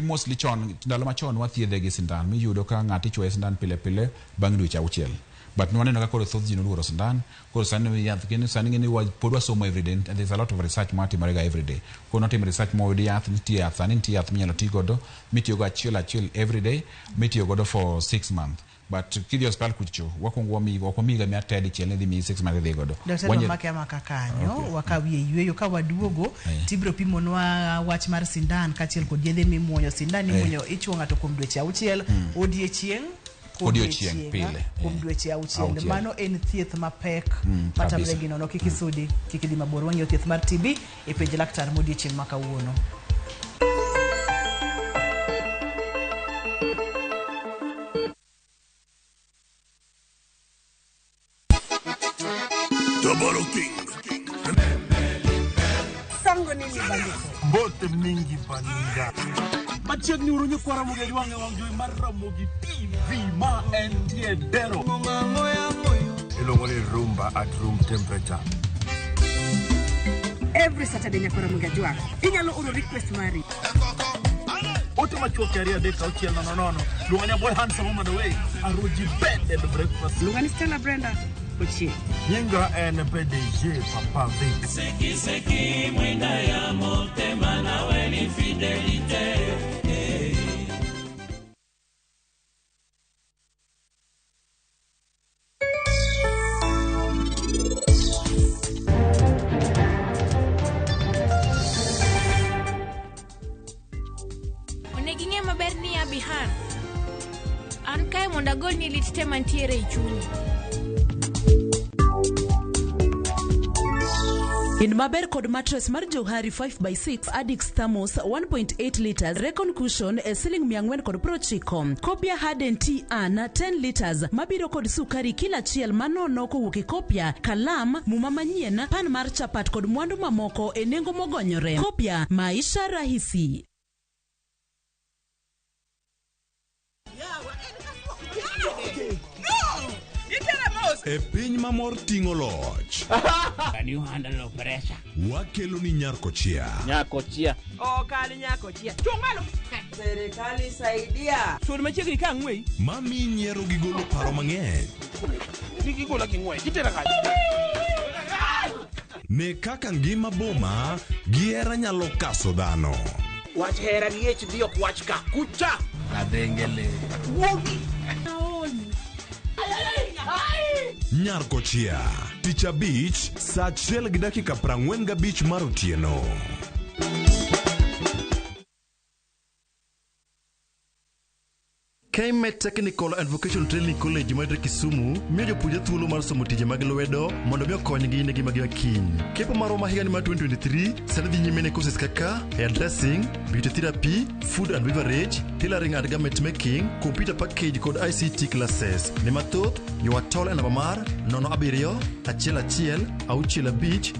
Speaker 2: mostly chon, ndalo machon wathiedhe gi sindan miyudo ka ng'ato ichuoye sindan pile pile bang' dweche 6. But nwaneno ka koro thoth ji noluoro sindan. Koro sani yath kendo sani ng'eni pod wasomo every day and there's a lot of research matimore ga every day. Koro notim research moyud yath, nitie yath sani, nitie yath minyalo ti godo mitiyo go achiel achiel every day, mitiyo godo for 6 months. But kidhi e osiptal kucho, wakwongo wamiyi, ok wamiyi ga miya te dichiel ni idhi miyi 6 months idhi godo.
Speaker 1: Daktari wamake amaka kanyo.
Speaker 2: Okay.
Speaker 1: Wakawie yueyo ka waduogo tibiro pimonwa wach mar sindan kaachiel kod yedhe mimuonyo. Sindan imuonyo ichuo ng'ato kuom dweche 6 odiechieng'
Speaker 2: Odiechieng' pile.
Speaker 1: Kuom dweche 6.
Speaker 2: 6.
Speaker 1: Mano en thieth mapek matamre gi nono. Kik isudi, kik idhi mabor. Wang'iyo thieth mar TB e penj laktar modiechieng' ma kawuono.
Speaker 13: Tabaro King.
Speaker 14: Sango nini bandiko?
Speaker 13: Mbote mingi baninga. Machiegni uru nyikwa Ramogi Ajwang' e wang' jowi mar Ramogi TV ma entie Dero. Iluongo ni rumba at room temperature.
Speaker 14: Every Saturday nyakwa Ramogi Ajwang'. Inyalo oro request mari.
Speaker 13: Ote machuok 2 3 6 0 0. Luonga ni boy handsome woman away. Aruji bed and breakfast.
Speaker 14: Luonga ni Stella Brenda Ochieng'.
Speaker 13: Nyinga en PDG Papa Vic.
Speaker 12: Seki seki mwinda ya motema nawe ni fidelite.
Speaker 6: Onego ing'e maber ni Abihan. An kae mondo agolni lit te mantiere e chunyi.
Speaker 3: In maber kod mattress mar Johari 5x6 Adix Thermos 1.8 liters Recon cushion e siling 490. Kopia Harden Tea An 10 liters mabiro kod sukari kila achiel manono kowuok e Kopia, kalam, muma manyien, pan mar chapat kod mwandu mamoko e nengo mogonyore. Kopia, maisha rahisi.
Speaker 4: E piny mamor ting'o loch.
Speaker 9: Can you handle pressure?
Speaker 4: Wakelo ni Nyarkochia.
Speaker 10: Nyakochia.
Speaker 14: Ok an nyakochia. Chung' malo. Serikali saidia.
Speaker 10: Sud machiegni ka ang'wei.
Speaker 4: Mami nyiero gi golo paro mang'eny.
Speaker 5: Gigola gi ng'wech, itera kanye?
Speaker 4: Ne kaka ngima boma gi hera nyalo kaso dhano.
Speaker 10: Wach hera gi HD ok wach ka. Kucha.
Speaker 9: Kadhengele.
Speaker 10: Wuogi.
Speaker 4: Nyarkochia. Tich abich, saa 1:45 mar otieno.
Speaker 15: KMET Technical and Vocational Training College mayudore Kisumu miyo jopuonjre thuolo mar somo tije mag lwedo mondo mi okonygi ne ngimagi ma kiny. Kepo marwa ma higani mar 2023 sani dhi nyime ne courses kaka hairdressing, beauty therapy, food and beverage, tailoring and garment making, computer package kod ICT classes. Ne mathoth, ywa tol e namba mar 07 11 65 93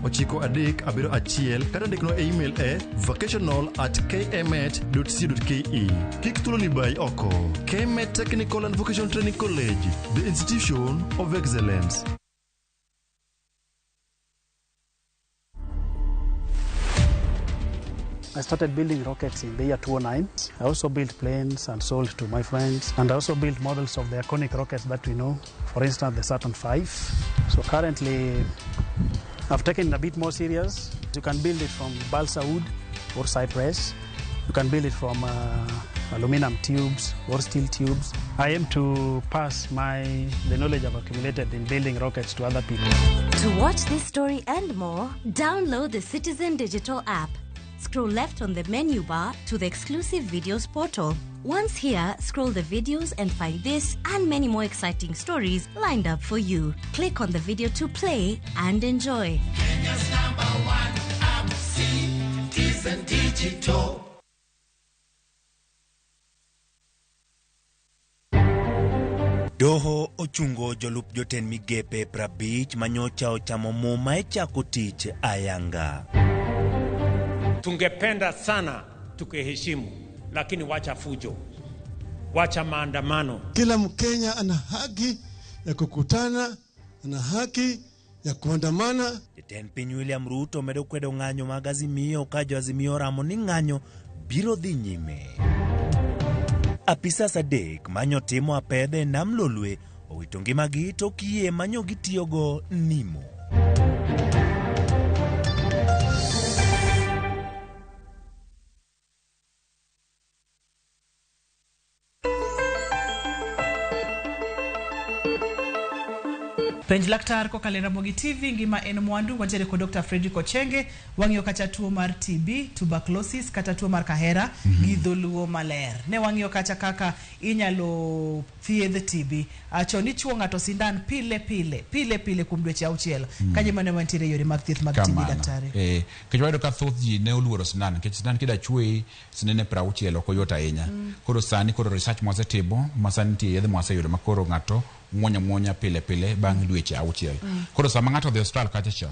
Speaker 15: 71 kata ndiknwa e email e vocational@kmet.co.ke. Kik thuoloni bayi oko. KMET Technical and Vocational Training College, the institution of excellence.
Speaker 16: I started building rockets in the year 2009. I also built planes and sold to my friends. And I also built models of the iconic rockets that we know, for instance, the Saturn V. So currently, I've taken it a bit more serious. You can build it from balsa wood or cypress. You can build it from aluminum tubes or steel tubes. I aim to pass the knowledge I've accumulated in building rockets to other people.
Speaker 17: To watch this story and more, download the Citizen Digital app. Scroll left on the menu bar to the exclusive videos portal. Once here, scroll the videos and find this and many more exciting stories lined up for you. Click on the video to play and enjoy.
Speaker 12: Kenya's number one app, Citizen Digital.
Speaker 11: Doho ochungo jolup jotend migepe 50 manyocha ochamo muma e chako tich ayanga.
Speaker 18: Tungependa sana tukiheshimu, lakini wacha fujo, wacha maandamano.
Speaker 19: Kila Mkenya ana haki ya kukutana, ana haki ya kuandamana.
Speaker 11: Jatend piny William Ruto medo kwedo ng'anyo mag Azimio ka jo Azimio oramo ni ng'anyo biro dhi nyime. Apisas 3 manyo timo apedhe e nam Lolwe owito ngimagi tok yie manyo gitiyogo nimo.
Speaker 1: Penj laktar kokalo e Ramogi TV, ngima en mwandu. Wantiere kod Dr. Frederick Ochenge, wang'iyo kacha tuo mar TB, tuberculosis kata tuo mar kahera gi dholuo maler. Ne wang'iyo kacha kaka inyalo thiedh TB. Chon ichuo ng'ato sindan pile pile, pile pile kuom dweche auchiel. Kanyo ema ne wantiere yore mag thieth mag TB
Speaker 2: Kamano.
Speaker 1: daktari.
Speaker 2: Nikech wayudo ka thoth ji ne oluoro sindan nikech sindan kida chuoyi sinene 60 ok oyot ahinya. Koro sani koro research mwasetimo ma sani nitie yedhe mwaseyudo ma koro ng'ato muonyo amuonya pile pile bang' dweche auchiel. Koro sama ng'ato odhi e osiptal kacha cha,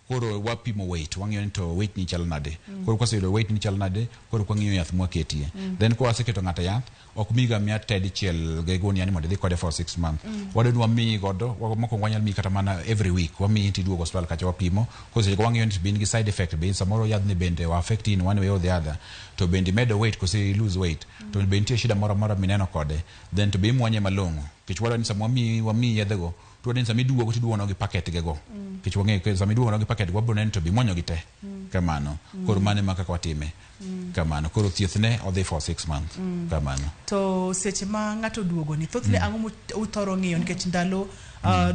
Speaker 2: koro wapimo weight, wang'iyo ni to weight ni chal nade. Koro kwaseyudo weight ni chal nade, koro kwang'iyo yath mwaketie. Then kwaseketo ng'ato e yath, ok miga miya te dichiel gi gunia ni mondo idhi kode for 6 months. Wadwa ni wamiyi godo, mokwongo wanyalo miyi kata mana every week, wamiyi tiduogo osiptal kacha wapimo. Koro seche go wang'iyo ni to be in gi side effect, be samoro yadhni bende o affect in one way or the other. To bende imedo weight kose i lose weight. To be nitie shida moro amora mineno kode. Then to be imuonye malong'o. Nikech wadwa ni sama wamiyi yedhe go, to wadwa ni sama iduogo tiduogo gi packet ge go. Nikech wang'eyo sama iduogo gi packet go wabiro neno to be imuonyo gi te. Kamano. Koro mano ema kaka watime. Kamano. Koro thieth ne odhi for 6 months. Kamano.
Speaker 1: To seche ma ng'ato oduogo ni, thothne ang'o uthoro ng'iyo nikech ndalo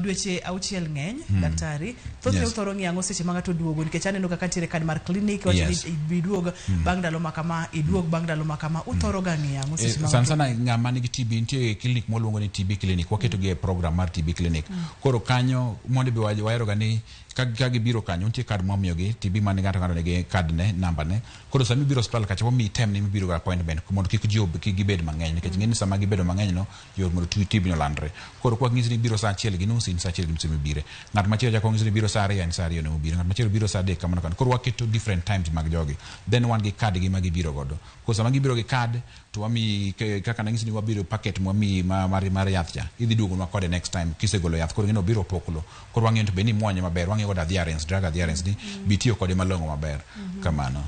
Speaker 1: dweche auchiel ng'eny, daktari. Thothne uthoro ng'iyo ang'o seche ma ng'ato oduogo nikech aneno kaka nitiere kad mar clinic, iwacho ni iduog bang' ndalo ma kama, iduog bang' ndalo ma kama. Uthoro ga ng'iyo ang'o seche ma
Speaker 2: Sana
Speaker 1: ng'ato
Speaker 2: sana ng'ama nigi TB nitie clinic mwaluongo ni TB clinic, waketo gi e program mar TB clinic. Koro kanyo mondo be wahero ga ni ka gibiro kanyo nitie card mwamiyogi TB man ng'ato ng'ato nigi card ne namba ne. Koro sama ibiro osiptal kacha wamiyi time ni mibiro ga appointment mondo kik ji kik gibed mang'eny nikech ng'eni sama gibedo mang'eny no yot mondo TB no landre. Koro kwa ng'isi ni ibiro saa 1:30 in saa 1:30 mibire. Ng'at machielo chako ng'isi ni ibiro saa 2 en saa 2 no mobiro. Ng'at machielo biro saa 3 kamano kamano. Koro waketo different times mag jogi. Then wan gi card gi ma gibiro godo. Koro sama gibiro gi card to wamiyi kaka nang'isi ni wabiro packet mwamiyi mar yath cha. Idhi duogonwa kode next time kisegolo yath. Koro ng'eno obiro opoklo. Koro wang'iyo to be ni imuonye maber. Wang'iyo godo adherence, drug adherence ni be itiyo kode malong'o maber. Kamano.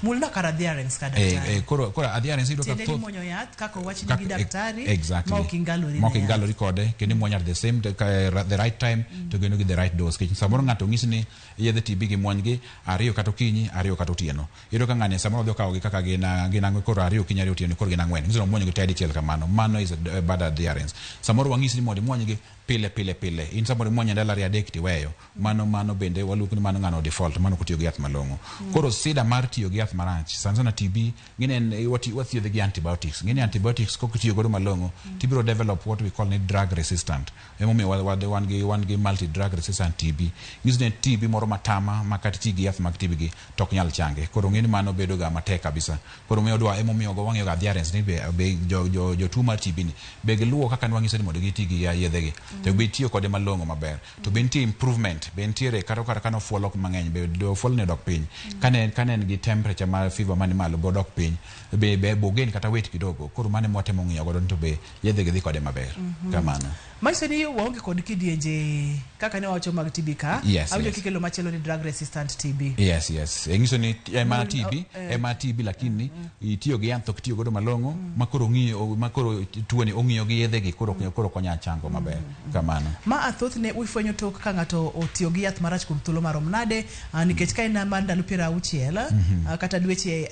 Speaker 1: Mulna kar adherence ka daktari.
Speaker 2: Koro adherence iyudo ka
Speaker 1: Tiende ni
Speaker 2: thoth
Speaker 1: muonyo yath kaka owachni gi daktari
Speaker 2: exactly.
Speaker 1: ma ok ingalori
Speaker 2: Ma ok
Speaker 1: ne yath.
Speaker 2: ingalori kode kendo imuonyo at the same the right time to kendo gi the right dose. Nikech samoro ng'ato onyisi ni yedhe TB gi muony gi 2 kata okinyi, 2 kata otieno. Iyudo ka ng'ani samoro odhi okawo gi kaka gin ang'wen, koro 2 okinyi 2 otieno, koro gin 4. Nyiso ni omuonyo gi te dichiel kamano. Mano is a bad adherence. Samoro wang'isi ni mondo imuony gi pile pile pile. In samoro imuonyo ndalo 2 3 tiweyo. Mano bende waluongo ni mano ng'ano default, mano ok otiyo gi yath malong'o. Koro sida mar tiyo gi yath marach, sana sana TB, ng'eni en wathiedhe gi antibiotics. Ng'eni antibiotics kok itiyo godo malong'o, tibiro develop what we call ni drug resistant. Emomiyo wan gi multi drug resistant TB. Nyiso ni TB moro matama ma kata iti gi yath mag TB gi to ok nyal change. Koro ng'eni mano bedo ga matek kabisa. Koro miyo dwa emomiyo go wang'iyo ga adherence ni be jotuo mar TB ni be giluwo kaka ne wang'iso ni mondo giti gi yedhe gi. To be itiyo kode malong'o maber. To be nitie improvement, be nitiere kata kane ofuolo mang'eny, be ofuolo ne odok piny. Kane en gi temperature mar fever mani malo be odok piny. Be ogain kata weight kidogo. Koro mano ema watemo ng'iyo godo ni to be yedhe gi dhi kode maber. Kamano.
Speaker 1: Manyiso ni waonge kod kidienje kaka ne wawacho mag TB ka. Awinjo kikelo machielo ni drug resistant TB.
Speaker 2: Yes. Nyiso ni en mana TB, en mana TB lakini itiyo gi yath ok itiyo godo malong'o, ma koro ng'iyo, ma koro tuoni ong'iyo gi yedhe gi koro ok onyal chango maber. Kamano.
Speaker 1: Ma thothne ifwenyo tok ka ng'ato otiyo gi yath marach kuom thuolo marom nade, nikech ka en mar ndalo 60, kata dweche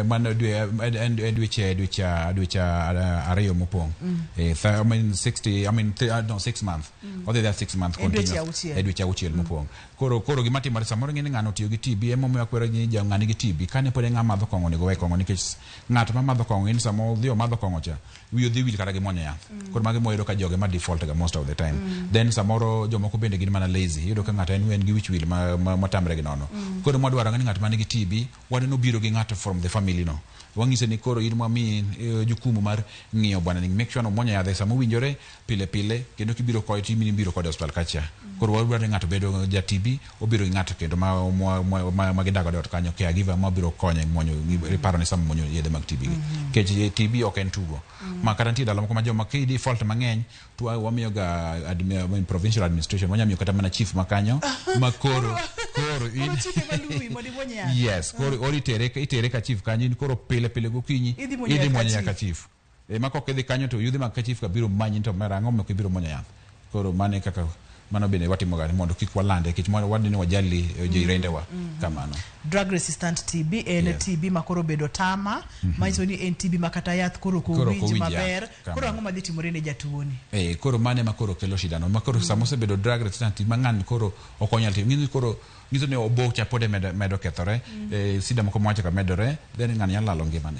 Speaker 2: mano dweche 2 mopong'. I mean 60, I mean no 6 months. Odhi there 6 months continuous. Dweche 6 mopong'. Koro gima timore samoro ng'eni ng'ano otiyo gi TB, emomiyo akwero ni ja ng'ani gi TB. Kane pod en ng'ama madho kong'o onego we kong'o nikech ng'at ma madho kong'o en sama odhi omadho kong'o cha, wiye odhi wil kata gi muonyo yath. Koro mago ema wayudo ka joge ma default ga most of the time. Then samoro jomoko bende gin mana lazy. Iyudo ka ng'ato en gi wich wil ma tamre gi nono. Koro mwadwaro ni ng'at man gi TB, wadwa ni obiro gi ng'ato from the family no. Wang'ise ni koro in mwamiyi jukumu mar ng'iyo bwana ni make sure ni omuonyo yadhe sama owinjore pile pile kendo kibiro kode to ibiro kode e osiptal kacha. Koro wadwaro ni ng'ato bedo ja TB, obiro gi ng'ato kendo ma gidak godo e ot kanyo, caregiver ma biro konye muonyo, iparo ni sama muonyo yedhe mag TB gi. Nikech TB ok en tugo. Ma kata nitie ndalo moko ma joma ki default mang'eny to wamiyo ga provincial administration, wanyalo miyo kata mana chief ma kanyo ma koro in yes, koro itere ka chief kanyo in koro pile pile gokinyi
Speaker 1: Idhi muonyo
Speaker 2: idhi
Speaker 1: yath ka
Speaker 2: muonyo yath ka
Speaker 1: chief.
Speaker 2: chief. Ma kok idhi kanyo to yudhe mag ka chief ka biro manyi to mera ang'o momiyo ok ibiro muonyo yath. Koro mano e kaka Mano bende watimo ga mondo kik walande nikech wadhi ni wajali jirendewa kamano.
Speaker 1: Drug resistant TB en TB ma koro obedo tama, manyiso ni en TB ma kata yath koro ok owinj maber. Koro ang'o madhi timore ne jatuoni?
Speaker 2: Koro mano ema koro kelo shida no. Ma koro sama osebedo drug resistant TB ma ng'ani koro ok onyal timo. Ng'ini koro nyiso ni obo cha pod medo kethore, sida moko mwacho ka medore, then ng'ani nyalo lalo ngimane.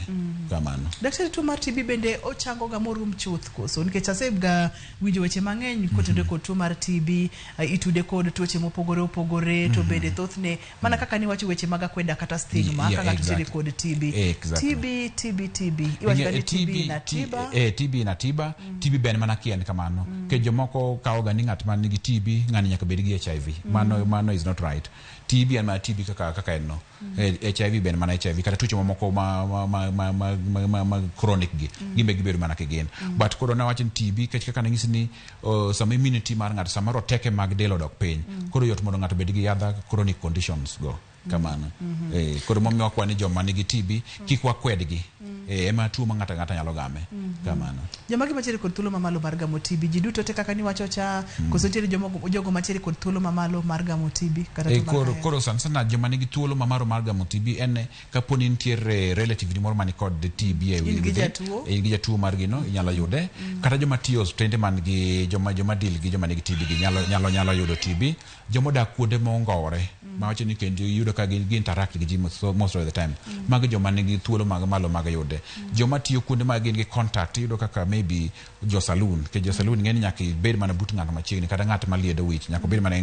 Speaker 2: Kamano.
Speaker 1: Daktari, tuo mar TB bende ochango ga morum chuth koso? Nikech asega winjo weche mang'eny kotenore kod tuo mar TB, itude kod tuoche mopogore opogore, to bende thothne mana kaka niwacho weche mag akweda kata stigma ka ng'ato nitiere kod TB. TB, TB, TB. Iwacho ga ni TB ina tiba.
Speaker 2: TB ina tiba. TB be en mana kien kamano. Nikech jomoko kawo ga ni ng'at man nigi TB, ng'ani nyaka bed gi HIV. Mano is not right. TB en mana TB kaka en no. HIV be en mana HIV. Kata tuoche mamoko ma chronic gi. Gin be gibedo mana kigin. But koro nawacho ni TB, nikech kaka nanyisi ni sama immunity mar ng'ato, sama roteke mag del odok piny, koro yot mondo ng'ato obed gi other chronic conditions go. Kamano. Koro momiyo wakwa ni joma nigi TB, kik wakwedgi. Ema tuo ma ng'ato ang'ata nyalo game. Kamano.
Speaker 1: Joma gi mantiere kod thuolo mamalo mar gamo TB, ji duto te kaka niwacho cha, koso nitiere jogo mantiere kod thuolo mamalo mar gamo TB kata tuo mar kahera?
Speaker 2: Koro sana sana joma nigi thuolo mamalo mar gamo TB en kapo ni nitiere relative ni moro man kod TB e
Speaker 1: In gi jatuo?
Speaker 2: In gi jatuo mar gino, inyalo yude. Kata joma tiyo osiptende man gi joma deal gi joma nigi TB gi nyalo yudo TB. Joma odak kuonde mongowore, mawacho ni kendo iyudo ka gi interact gi ji most of the time. Mago joma nigi thuolo mag malo mag yude. Joma tiyo kuonde ma gin gi contact, iyudo kaka maybe jo saloon, nikech jo saloon ng'eni nyaka ibed mana but ng'ato machiegni, kata ng'at maliedo wich, nyaka obed mana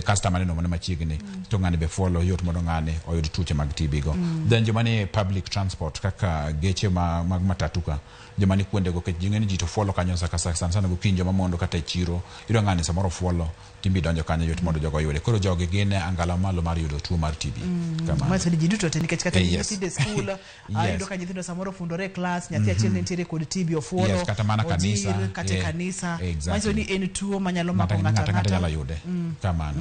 Speaker 2: customer neno mana machiegni, to ng'ani be fuolo, yot mondo ng'ani oyud tuoche mag TB go. Then joma nie public transport kaka geche mag matatu ka, joma ni kuondego, nikech ji ng'eni ji to fuolo kanyo sa ka sa, sana sana gokinyi joma mondo kata e chiro, iyudo ng'ani samoro fuolo, timbi donjo kanyo yot mondo jogo oyude. Koro jogi gin e angala malo mar yudo tuo mar TB. Kamano.
Speaker 1: Manyiso ni ji duto te, nikech kata nyithindo e skul, iyudo ka nyithindo samoro ofundore e klas, nyathi achiel nitiere kod TB ofuolo,
Speaker 2: Yes, kata mana kanisa,
Speaker 1: ojir, kata e kanisa. Manyiso ni en tuo manyalo mako ng'ato
Speaker 2: ang'ata nyalo yude. Kamano.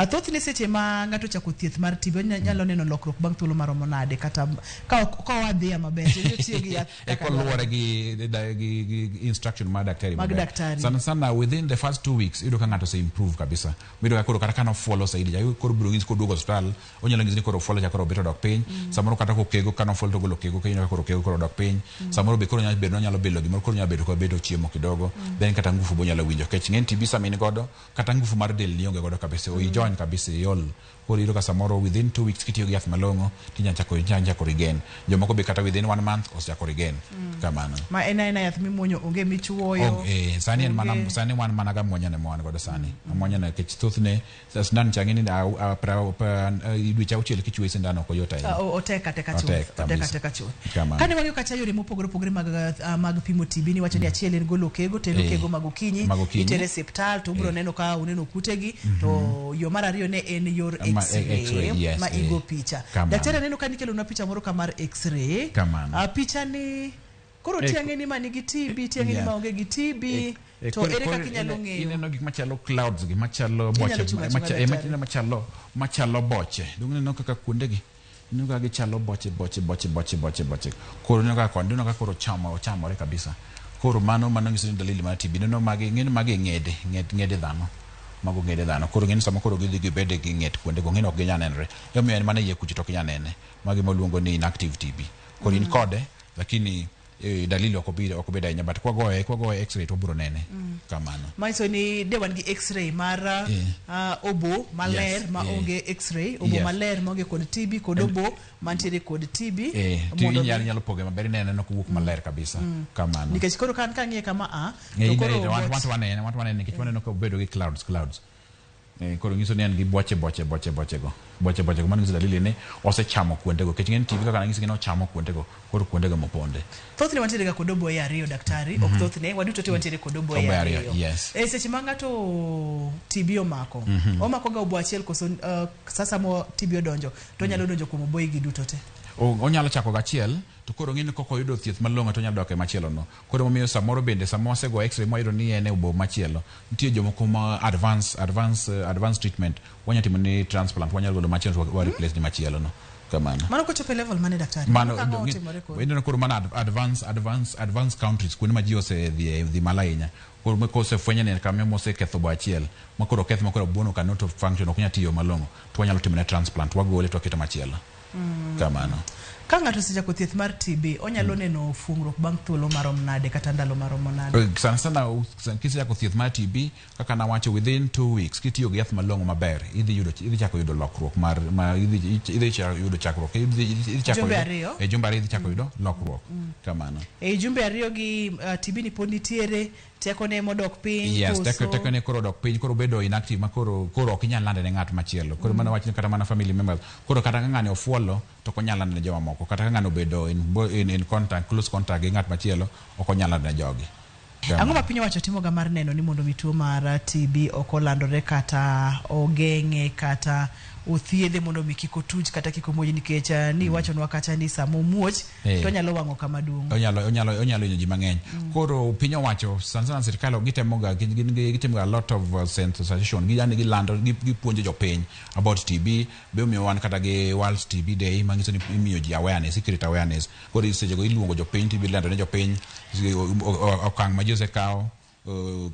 Speaker 1: Thothne seche ma ng'ato ochako thieth mar TB, onyalo neno lokruok bang' thuolo maromo nade, kata ka oadhiya maber, to otiyo gi yath kaka
Speaker 2: Koluwore gi instruction mar daktari
Speaker 1: mag
Speaker 2: maber.
Speaker 1: Daktari.
Speaker 2: Sana sana within the first 2 weeks iyudo ka ng'ato ose improve kabisa. Iyudo ka koro kata ka nofuolo saidi, ja koro biro nyisi koduogo osiptal, onyalo nyisi ni koro ofuolo cha koro obet odok piny. Samoro kata kokego, ka nofuolo to ogolo kego, kiyudo ka koro kego koro odok piny. Samoro be koro nyalo bedo onyalo bilo gimoro, koro onyalo bedo kobedo chiemo kidogo. Then kata ngufu be onyalo winjo. Nikech ng'eny TB sama in godo, kata ngufu mar del nionge godo kabisa, oijony kabisa, iol. Koro iyudo ka samoro within 2 weeks kitiyo gi yath malong'o, tinyalo chako regain. Jomoko be kata within 1 month osechako regain. Kamano.
Speaker 1: Ma en aena yath mimuonyo, onge michuoyo.
Speaker 2: Sani en mana, sani wan mana ga muonyo ne wan godo sani. Amuonya ne nikech thothne sindan cha ng'eni dweche auchiel kichuoyi sindan ok oyot ahinya.
Speaker 1: Otek ateka chuth.
Speaker 2: Otek
Speaker 1: Otek
Speaker 2: kabisa.
Speaker 1: ateka chuth.
Speaker 2: Kamano.
Speaker 1: Kane wang'iyo kacha yore mopogore opogore mag pimo TB, niwacho ni achiel en golo okego, to en okego mag okinyi,
Speaker 2: Mag okinyi.
Speaker 1: itere osiptal to ubiro neno ka uneno kutegi, to yo mar ariyo ne en yor
Speaker 2: X-ray,
Speaker 1: X-ray
Speaker 2: yes,
Speaker 1: ma igo picha.
Speaker 2: Kamano.
Speaker 1: Daktari, aneno ka nikelonwa picha moro ka mar X-ray.
Speaker 2: Kamano.
Speaker 1: Picha ni koro tiang'e ni ma nigi TB, tiang'e ni ma onge gi TB. To ere kaka inyalo ng'eyo?
Speaker 2: Ineno gik machalo clouds gi, machalo
Speaker 1: Inyalo
Speaker 2: boche,
Speaker 1: chung' achung'a, daktari.
Speaker 2: machalo boche. Donge ineno kaka kuondegi? Ineno kaka gichalo boche, boche, boche, boche, boche, boche. Koro ineno kaka koni, ineno kaka koro ochamore kabisa. Koro mano nyiso ni dalili mar TB. Ineno magi, ng'eni magi ng'ede, ng'ede dhano. Mago ng'ede dhano. Koro ng'eni sama koro gidhi gibede gi ng'et kuondego, ng'eni ok ginyal nenre. Emomiyo en mana iye kucho to ok inyal nene. Magi maluongo ni inactive TB. Koro in kode, lakini dalili ok obed ahinya, but kwagoye X-ray to wabiro nene. Kamano.
Speaker 1: Manyiso ni de wan gi X-ray mar obo maler ma onge X-ray, obo maler ma onge kod TB, kod obo mantiere kod TB.
Speaker 2: Ti inyalo poge maber, inene no kowuok maler kabisa. Kamano.
Speaker 1: Nikech koro kan kang'iye kama a, to koro
Speaker 2: wan to wanene nikech waneno ka obedo gi clouds. Koro nyiso ni en gi boche, boche, boche, boche go. Boche, boche go. Mano nyiso dalili ni osechamo kuondego. Nikech ng'eny TB kaka nanyisi ni ochamo kuondego, koro kuondego moponde.
Speaker 1: Thothne wantiere ga kod oboye ariyo, daktari. Ok thothne, waduto te wantiere kod oboye
Speaker 2: Oboye ariyo,
Speaker 1: ariyo.
Speaker 2: yes.
Speaker 1: Seche ma ng'ato TB omako, omako ga obo achiel koso, sasa mo TB odonjo, to onyalo donjo kuom oboye gi duto te?
Speaker 2: Onyalo chako gachiel, to koro ng'eni kok oyudo thieth malong'o to onyalo dok e machielo no. Koro momiyo samoro bende sama wasego X-ray mwayudo ni en e obo machielo, nitie jomoko ma advance treatment, wanyalo timo ni transplant, wanyalo golo machielo to wa replace ni machielo no. Kamano.
Speaker 1: Mano kochopo e level mane, daktari?
Speaker 2: Mano,
Speaker 1: Mano kang'o otimore koro?
Speaker 2: Ineno koro mana advance countries, kuonde ma ji osedhi, dhi malo ahinya. Koro kosefwenye ni en kama moseketho obo achiel ma koro oketh ma koro obono cannot function, ok nyal tiyo malong'o, to wanyalo timone transplant, wagole to waketo machielo. Kamano.
Speaker 1: Ka ng'ato osechako thieth mar TB, onyalo neno fuongruok bang' thuolo marom nade kata ndalo maromo nade?
Speaker 2: Sana sana kisechako thieth mar TB, kaka nawacho, within 2 weeks kitiyo gi yath malong'o maber, idhi yudo, idhi chako yudo lokruok mar ma idhi chako yudo chakruok, idhi chako
Speaker 1: Jumbe
Speaker 2: yudo
Speaker 1: 2.
Speaker 2: E jumbe 2 idhi chako yudo lokruok. Kamano.
Speaker 1: E jumbe 2 gi TB ni pod nitiere, tekone modok piny?
Speaker 2: Yes,
Speaker 1: koso?
Speaker 2: Teko ne koro odok piny, koro bedo inactive ma koro ok inyal lande ne ng'at machielo. Koro mano wach ni kata mana family members. Koro kata ka ng'ani ofuolo to ok onyal lando ne jomamoko. Kata ka ng'ani obedo in contact, close contact gi ng'at machielo, ok onyal lando ne jogi.
Speaker 1: Ang'o ma piny owacho timoga mar neno ni mondo mi tuo mar TB ok olandore kata ogeng'e kata othiedhe mondo mi kik otuch kata kik omuoj, nikech ni iwachonwa kacha ni sama omuoch to onyalo wang'o kama duong'?
Speaker 2: Onyalo hinyo ji mang'eny. Koro piny owacho, sana sana sirikal, gitemoga gitimoga a lot of sensitization, yani gilando, gipuonjo jopiny about TB. Be omiyo wan kata gi World TB Day, manyiso ni imiyo ji awareness, i create awareness. Koro sechego iluongo jopiny to ilando ne jopiny okang' ma ji osekawo,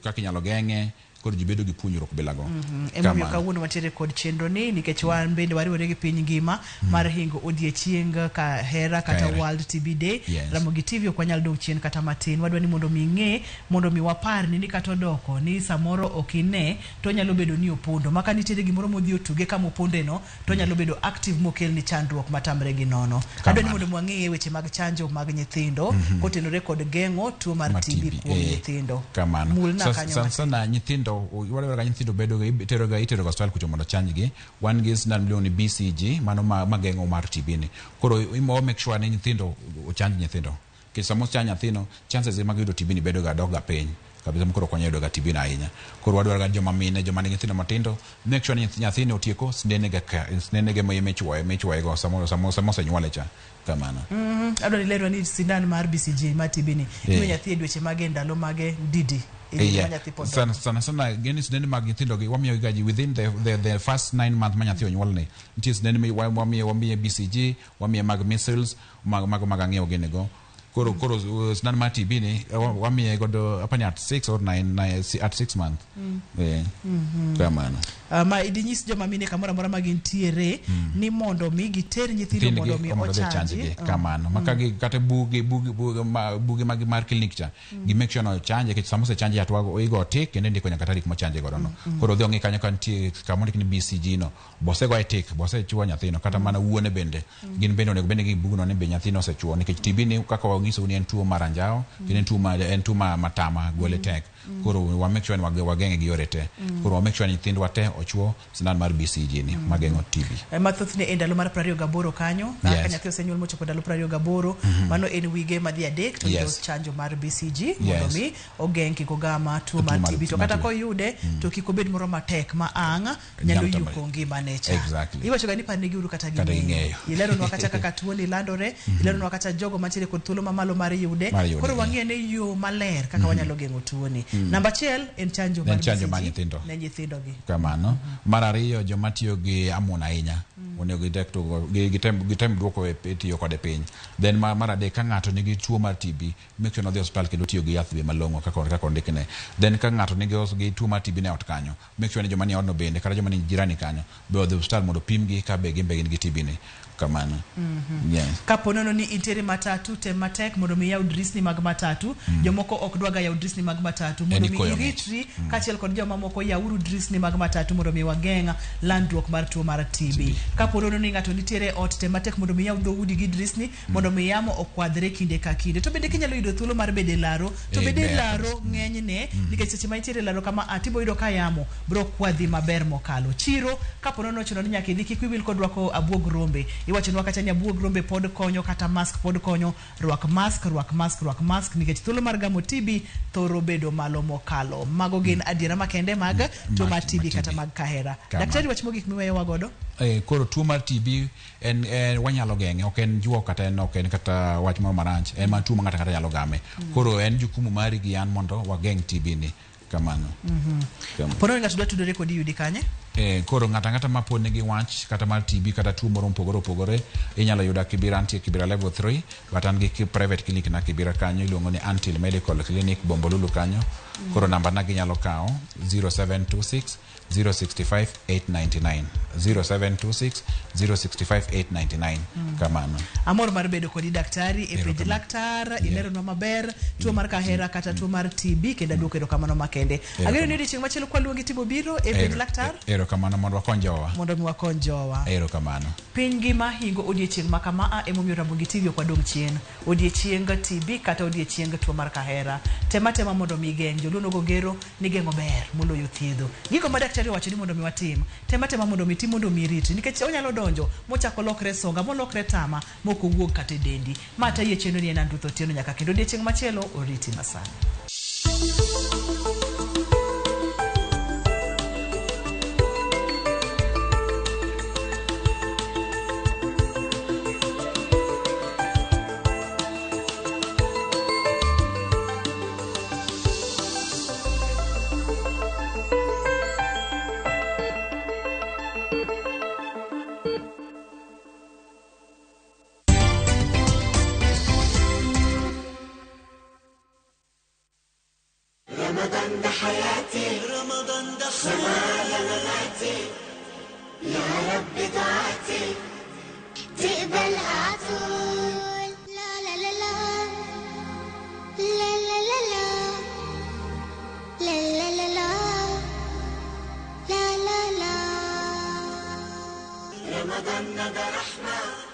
Speaker 2: kaka inyalo geng'e. Koro ji bedo gi puonjruok bilago.
Speaker 1: Emomiyo kawuono wantiere kod chenro ni nikech wan bende wariwore gi piny ngima mar hingo odiechieng ka hera kata
Speaker 2: Kahera.
Speaker 1: World TB Day.
Speaker 2: Yes.
Speaker 1: Ramogi TV ok wanyal dong' chien kata matin. Wadwa ni mondo mi ing'e, mondo mi wapar ni kata odoko ni samoro ok ine, to onyalo bedo ni opondo maka nitiere gimoro modhi otuge kama oponde no, to onyalo bedo active mokelni chandruok matamre gi nono. Adwa ni mondo mi wang'e weche mag chanjo mag nyithindo kotenore kod geng'o tuo mar
Speaker 2: Mar
Speaker 1: TB
Speaker 2: TB,
Speaker 1: kuom nyithindo.
Speaker 2: Kamano.
Speaker 1: Mulna kanyo
Speaker 2: Sana
Speaker 1: matin.
Speaker 2: sana nyithindo, wadwaro ga nyithindo bedo itero ga osiptal kucho mondo chanjgi. Wan gi sindan miluongo ni BCG, mano ma geng'o mar TB ni. Koro imo make sure ni nyithindo ochanj nyithindo, nikech sama ochanj nyathino, chances mag yudo TB ni bedo ga dok ga piny kabisa, koro ok wanyal yudo ga TB no ahinya. Koro wadwaro ga joma mine, joma nigi nyithindo matindo, make sure ni nyathini otieko sindenege ka sindenege michuoye go samo osenyuole cha. Kamano.
Speaker 1: Adwa ni lerwa ni sindan mar BCG mar TB ni imiyo nyathi e dweche mage, ndalo mage, didi e dweche ma nyathi pod
Speaker 2: Sana sana sana gin sindende mag nyithindo gi wamiyo ga ji within the first 9 months ma nyathi onyuol ni. Nitie sindende mi wamiye BCG, wamiye mag measles, mag ang'iewo gini go. Koro sindan mar TB ni wamiye godo apani at 6 or 9, 9 at 6 months. Kamano.
Speaker 1: Ma idinyis joma mine kamoro amora ma gintiere ni mondo mi giter nyithindo
Speaker 2: Nyithindgi
Speaker 1: mondo mi
Speaker 2: mondo odhi
Speaker 1: ochanji.
Speaker 2: ochanjgi. Kamano. Ma ka gi kata buge mag mar clinic cha, gi make sure no ochanje, nikech sama osechanje yath igo tik kendo indiko nyaka tarik mochanje godo no. Koro odhi ong'i kanyo ka nitie kama ondik ni BCG no, bosegoye tik, bosechuo nyathino. Kata mana wuone bende, gin bende onego bed ni gi bugno ni be nyathino osechuo, nikech TB ni kaka wanyisou ni en tuo mar anjawo kendo en tuo ma matama gole tek. Koro wa make sure ni wageng'e gi yore te. Koro wa make sure ni nyithindwa te ochuo sindan mar BCG ni mageng'o TB.
Speaker 1: Mathothne e ndalo mar 28 kanyo ka nyathi osenyuol mochopo ndalo 28, mano en wige madhi 3, to yudo chanjo mar BCG mondo mi ogeng' kik ogama tuo mar TB, to
Speaker 2: mar
Speaker 1: kata
Speaker 2: TB.
Speaker 1: koyude to kik obed moro matek ma ang' nyalo
Speaker 2: Nyalo
Speaker 1: yuko
Speaker 2: tamore.
Speaker 1: ngimane cha. Iwacho ga ni parnegiuru kata
Speaker 2: Kata
Speaker 1: ging'eyo.
Speaker 2: ging'eyo.
Speaker 1: Ileronwa kata kaka tuoni landore, ileronwa kata jogo mantiere kod thuolo mamalo mar yude.
Speaker 2: Mar yude,
Speaker 1: Koro wang'e ne yo maler kaka wanyalo geng'o tuoni. Namba achiel en chanjo
Speaker 2: En
Speaker 1: mar
Speaker 2: chanjo mar
Speaker 1: BCG
Speaker 2: nyithindo.
Speaker 1: ne nyithindo gi.
Speaker 2: Kamano. Mar ariyo, joma tiyo gi amon ahinya onego gitek to gitem duoko e tiyo kode piny. Then mar adek, ka ng'ato nigi tuo mar TB, make sure nodhi e osiptal kendo tiyo gi yath be malong'o kaka ondikne. Then ka ng'ato nigi gi tuo mar TB ne ot kanyo, make sure ni joma nie odno bende kata joma ni jirani kanyo be odhi e osiptal mondo opimgi ka be gin be gin gi TB ni. Kamano. Yes.
Speaker 1: Kapo nono ni intiere matatu, tem matek mondo mi iyaw dirisni mag matatu. Jomoko ok dwaga yaw dirisni mag matatu mondo
Speaker 2: En
Speaker 1: mi
Speaker 2: koyo ng'ich.
Speaker 1: iritri kaachiel kod joma moko. Yawuru dirisni mag matatu mondo mi wageng' landruok mar tuo mar TB. Kapo nono ni ng'ato nitiere e ot, tem matek mondo mi iyaw dhoudi gi dirisni mondo mi yamo okwadhre kinde ka kinde. To bende kinyalo yudo thuolo mar bedo e laro, to bede e
Speaker 2: ber
Speaker 1: laro ng'enyne, nikech seche ma intiere e laro kama a tibo yudo ka yamo bro kwadhi maber mokalo. Chiro, kapo nono ochuno ni nyaka idhi, kik wiwi wil kod rwako abuog rombe. Iwachonwa kacha ni abuog rombe pod konyo, kata mask pod konyo. Rwak mask, rwak mask, rwak mask, nikech thuolo mar gamo TB thoro bedo malo mokalo. Mago gin adiera makende mag tuo mar TB kata mag kahera. Daktari, wach mogik miweyowa godo?
Speaker 2: Koro tuo mar TB en wanyalo geng'e, ok en juok kata en ok en kata wach moro marach, en mana tuo ma ng'ato ang'ata nyalo game. Koro en jukumu mari gi an mondo wageng' TB ni. Kamano. Kamano.
Speaker 1: Pono ni ng'ato dwa tudore kodi, yudi kanye?
Speaker 2: Koro ng'ato ang'ata ma pod nigi wach kata mar TB kata tuo moro mopogore opogore, inyalo yuda Kibera, antie Kibera level 3, but an gi private clinic na Kibera kanyo iluongo ni Antil Medical Clinic, Bombolulu kanyo. Koro namba na ginyalo kawo 0726 065 899, 0726 065 899. Kamano.
Speaker 1: Amor mar bedo kodi, daktari, e penj
Speaker 2: Erokamano.
Speaker 1: laktar. Ileronwa maber tuo mar kahera kata tuo mar TB, kendo aduoko erokamano makende. Ageno ni odiochieng' machielo kwaluongi tibo biro e penj laktar
Speaker 2: Erokamano, mondo wakony jowa.
Speaker 1: Mondo mi wakony jowa.
Speaker 2: Erokamano.
Speaker 1: Piny ngima hingo odiechieng' ma kama, emomiyo Ramogi TV ok wadong' chien. Odiechieng TB kata odiechieng tuo mar kahera, tema tema mondo mi geng'. Joluo nogo ngero ni geng'o ber moloyo thiedho. Gigo ma daktari owacho ni mondo mi watim, tema tema mondo mi tim, mondo mi iriti, nikech onyalo donjo mochako lokre songa, molokre tama mok owuog kata e dendi. Ma tayie chenro ni en an Ruth Otieno. Nyaka kendo odiechieng' machielo, oriti masani.
Speaker 20: رمضان ده حياتي، رمضان ده حياتي، مماتي، يا رب دعاتي تقبلها عطول. لا لا لا لا لا لا لا لا لا لا لا لا لا لا. رمضان ده رحمة.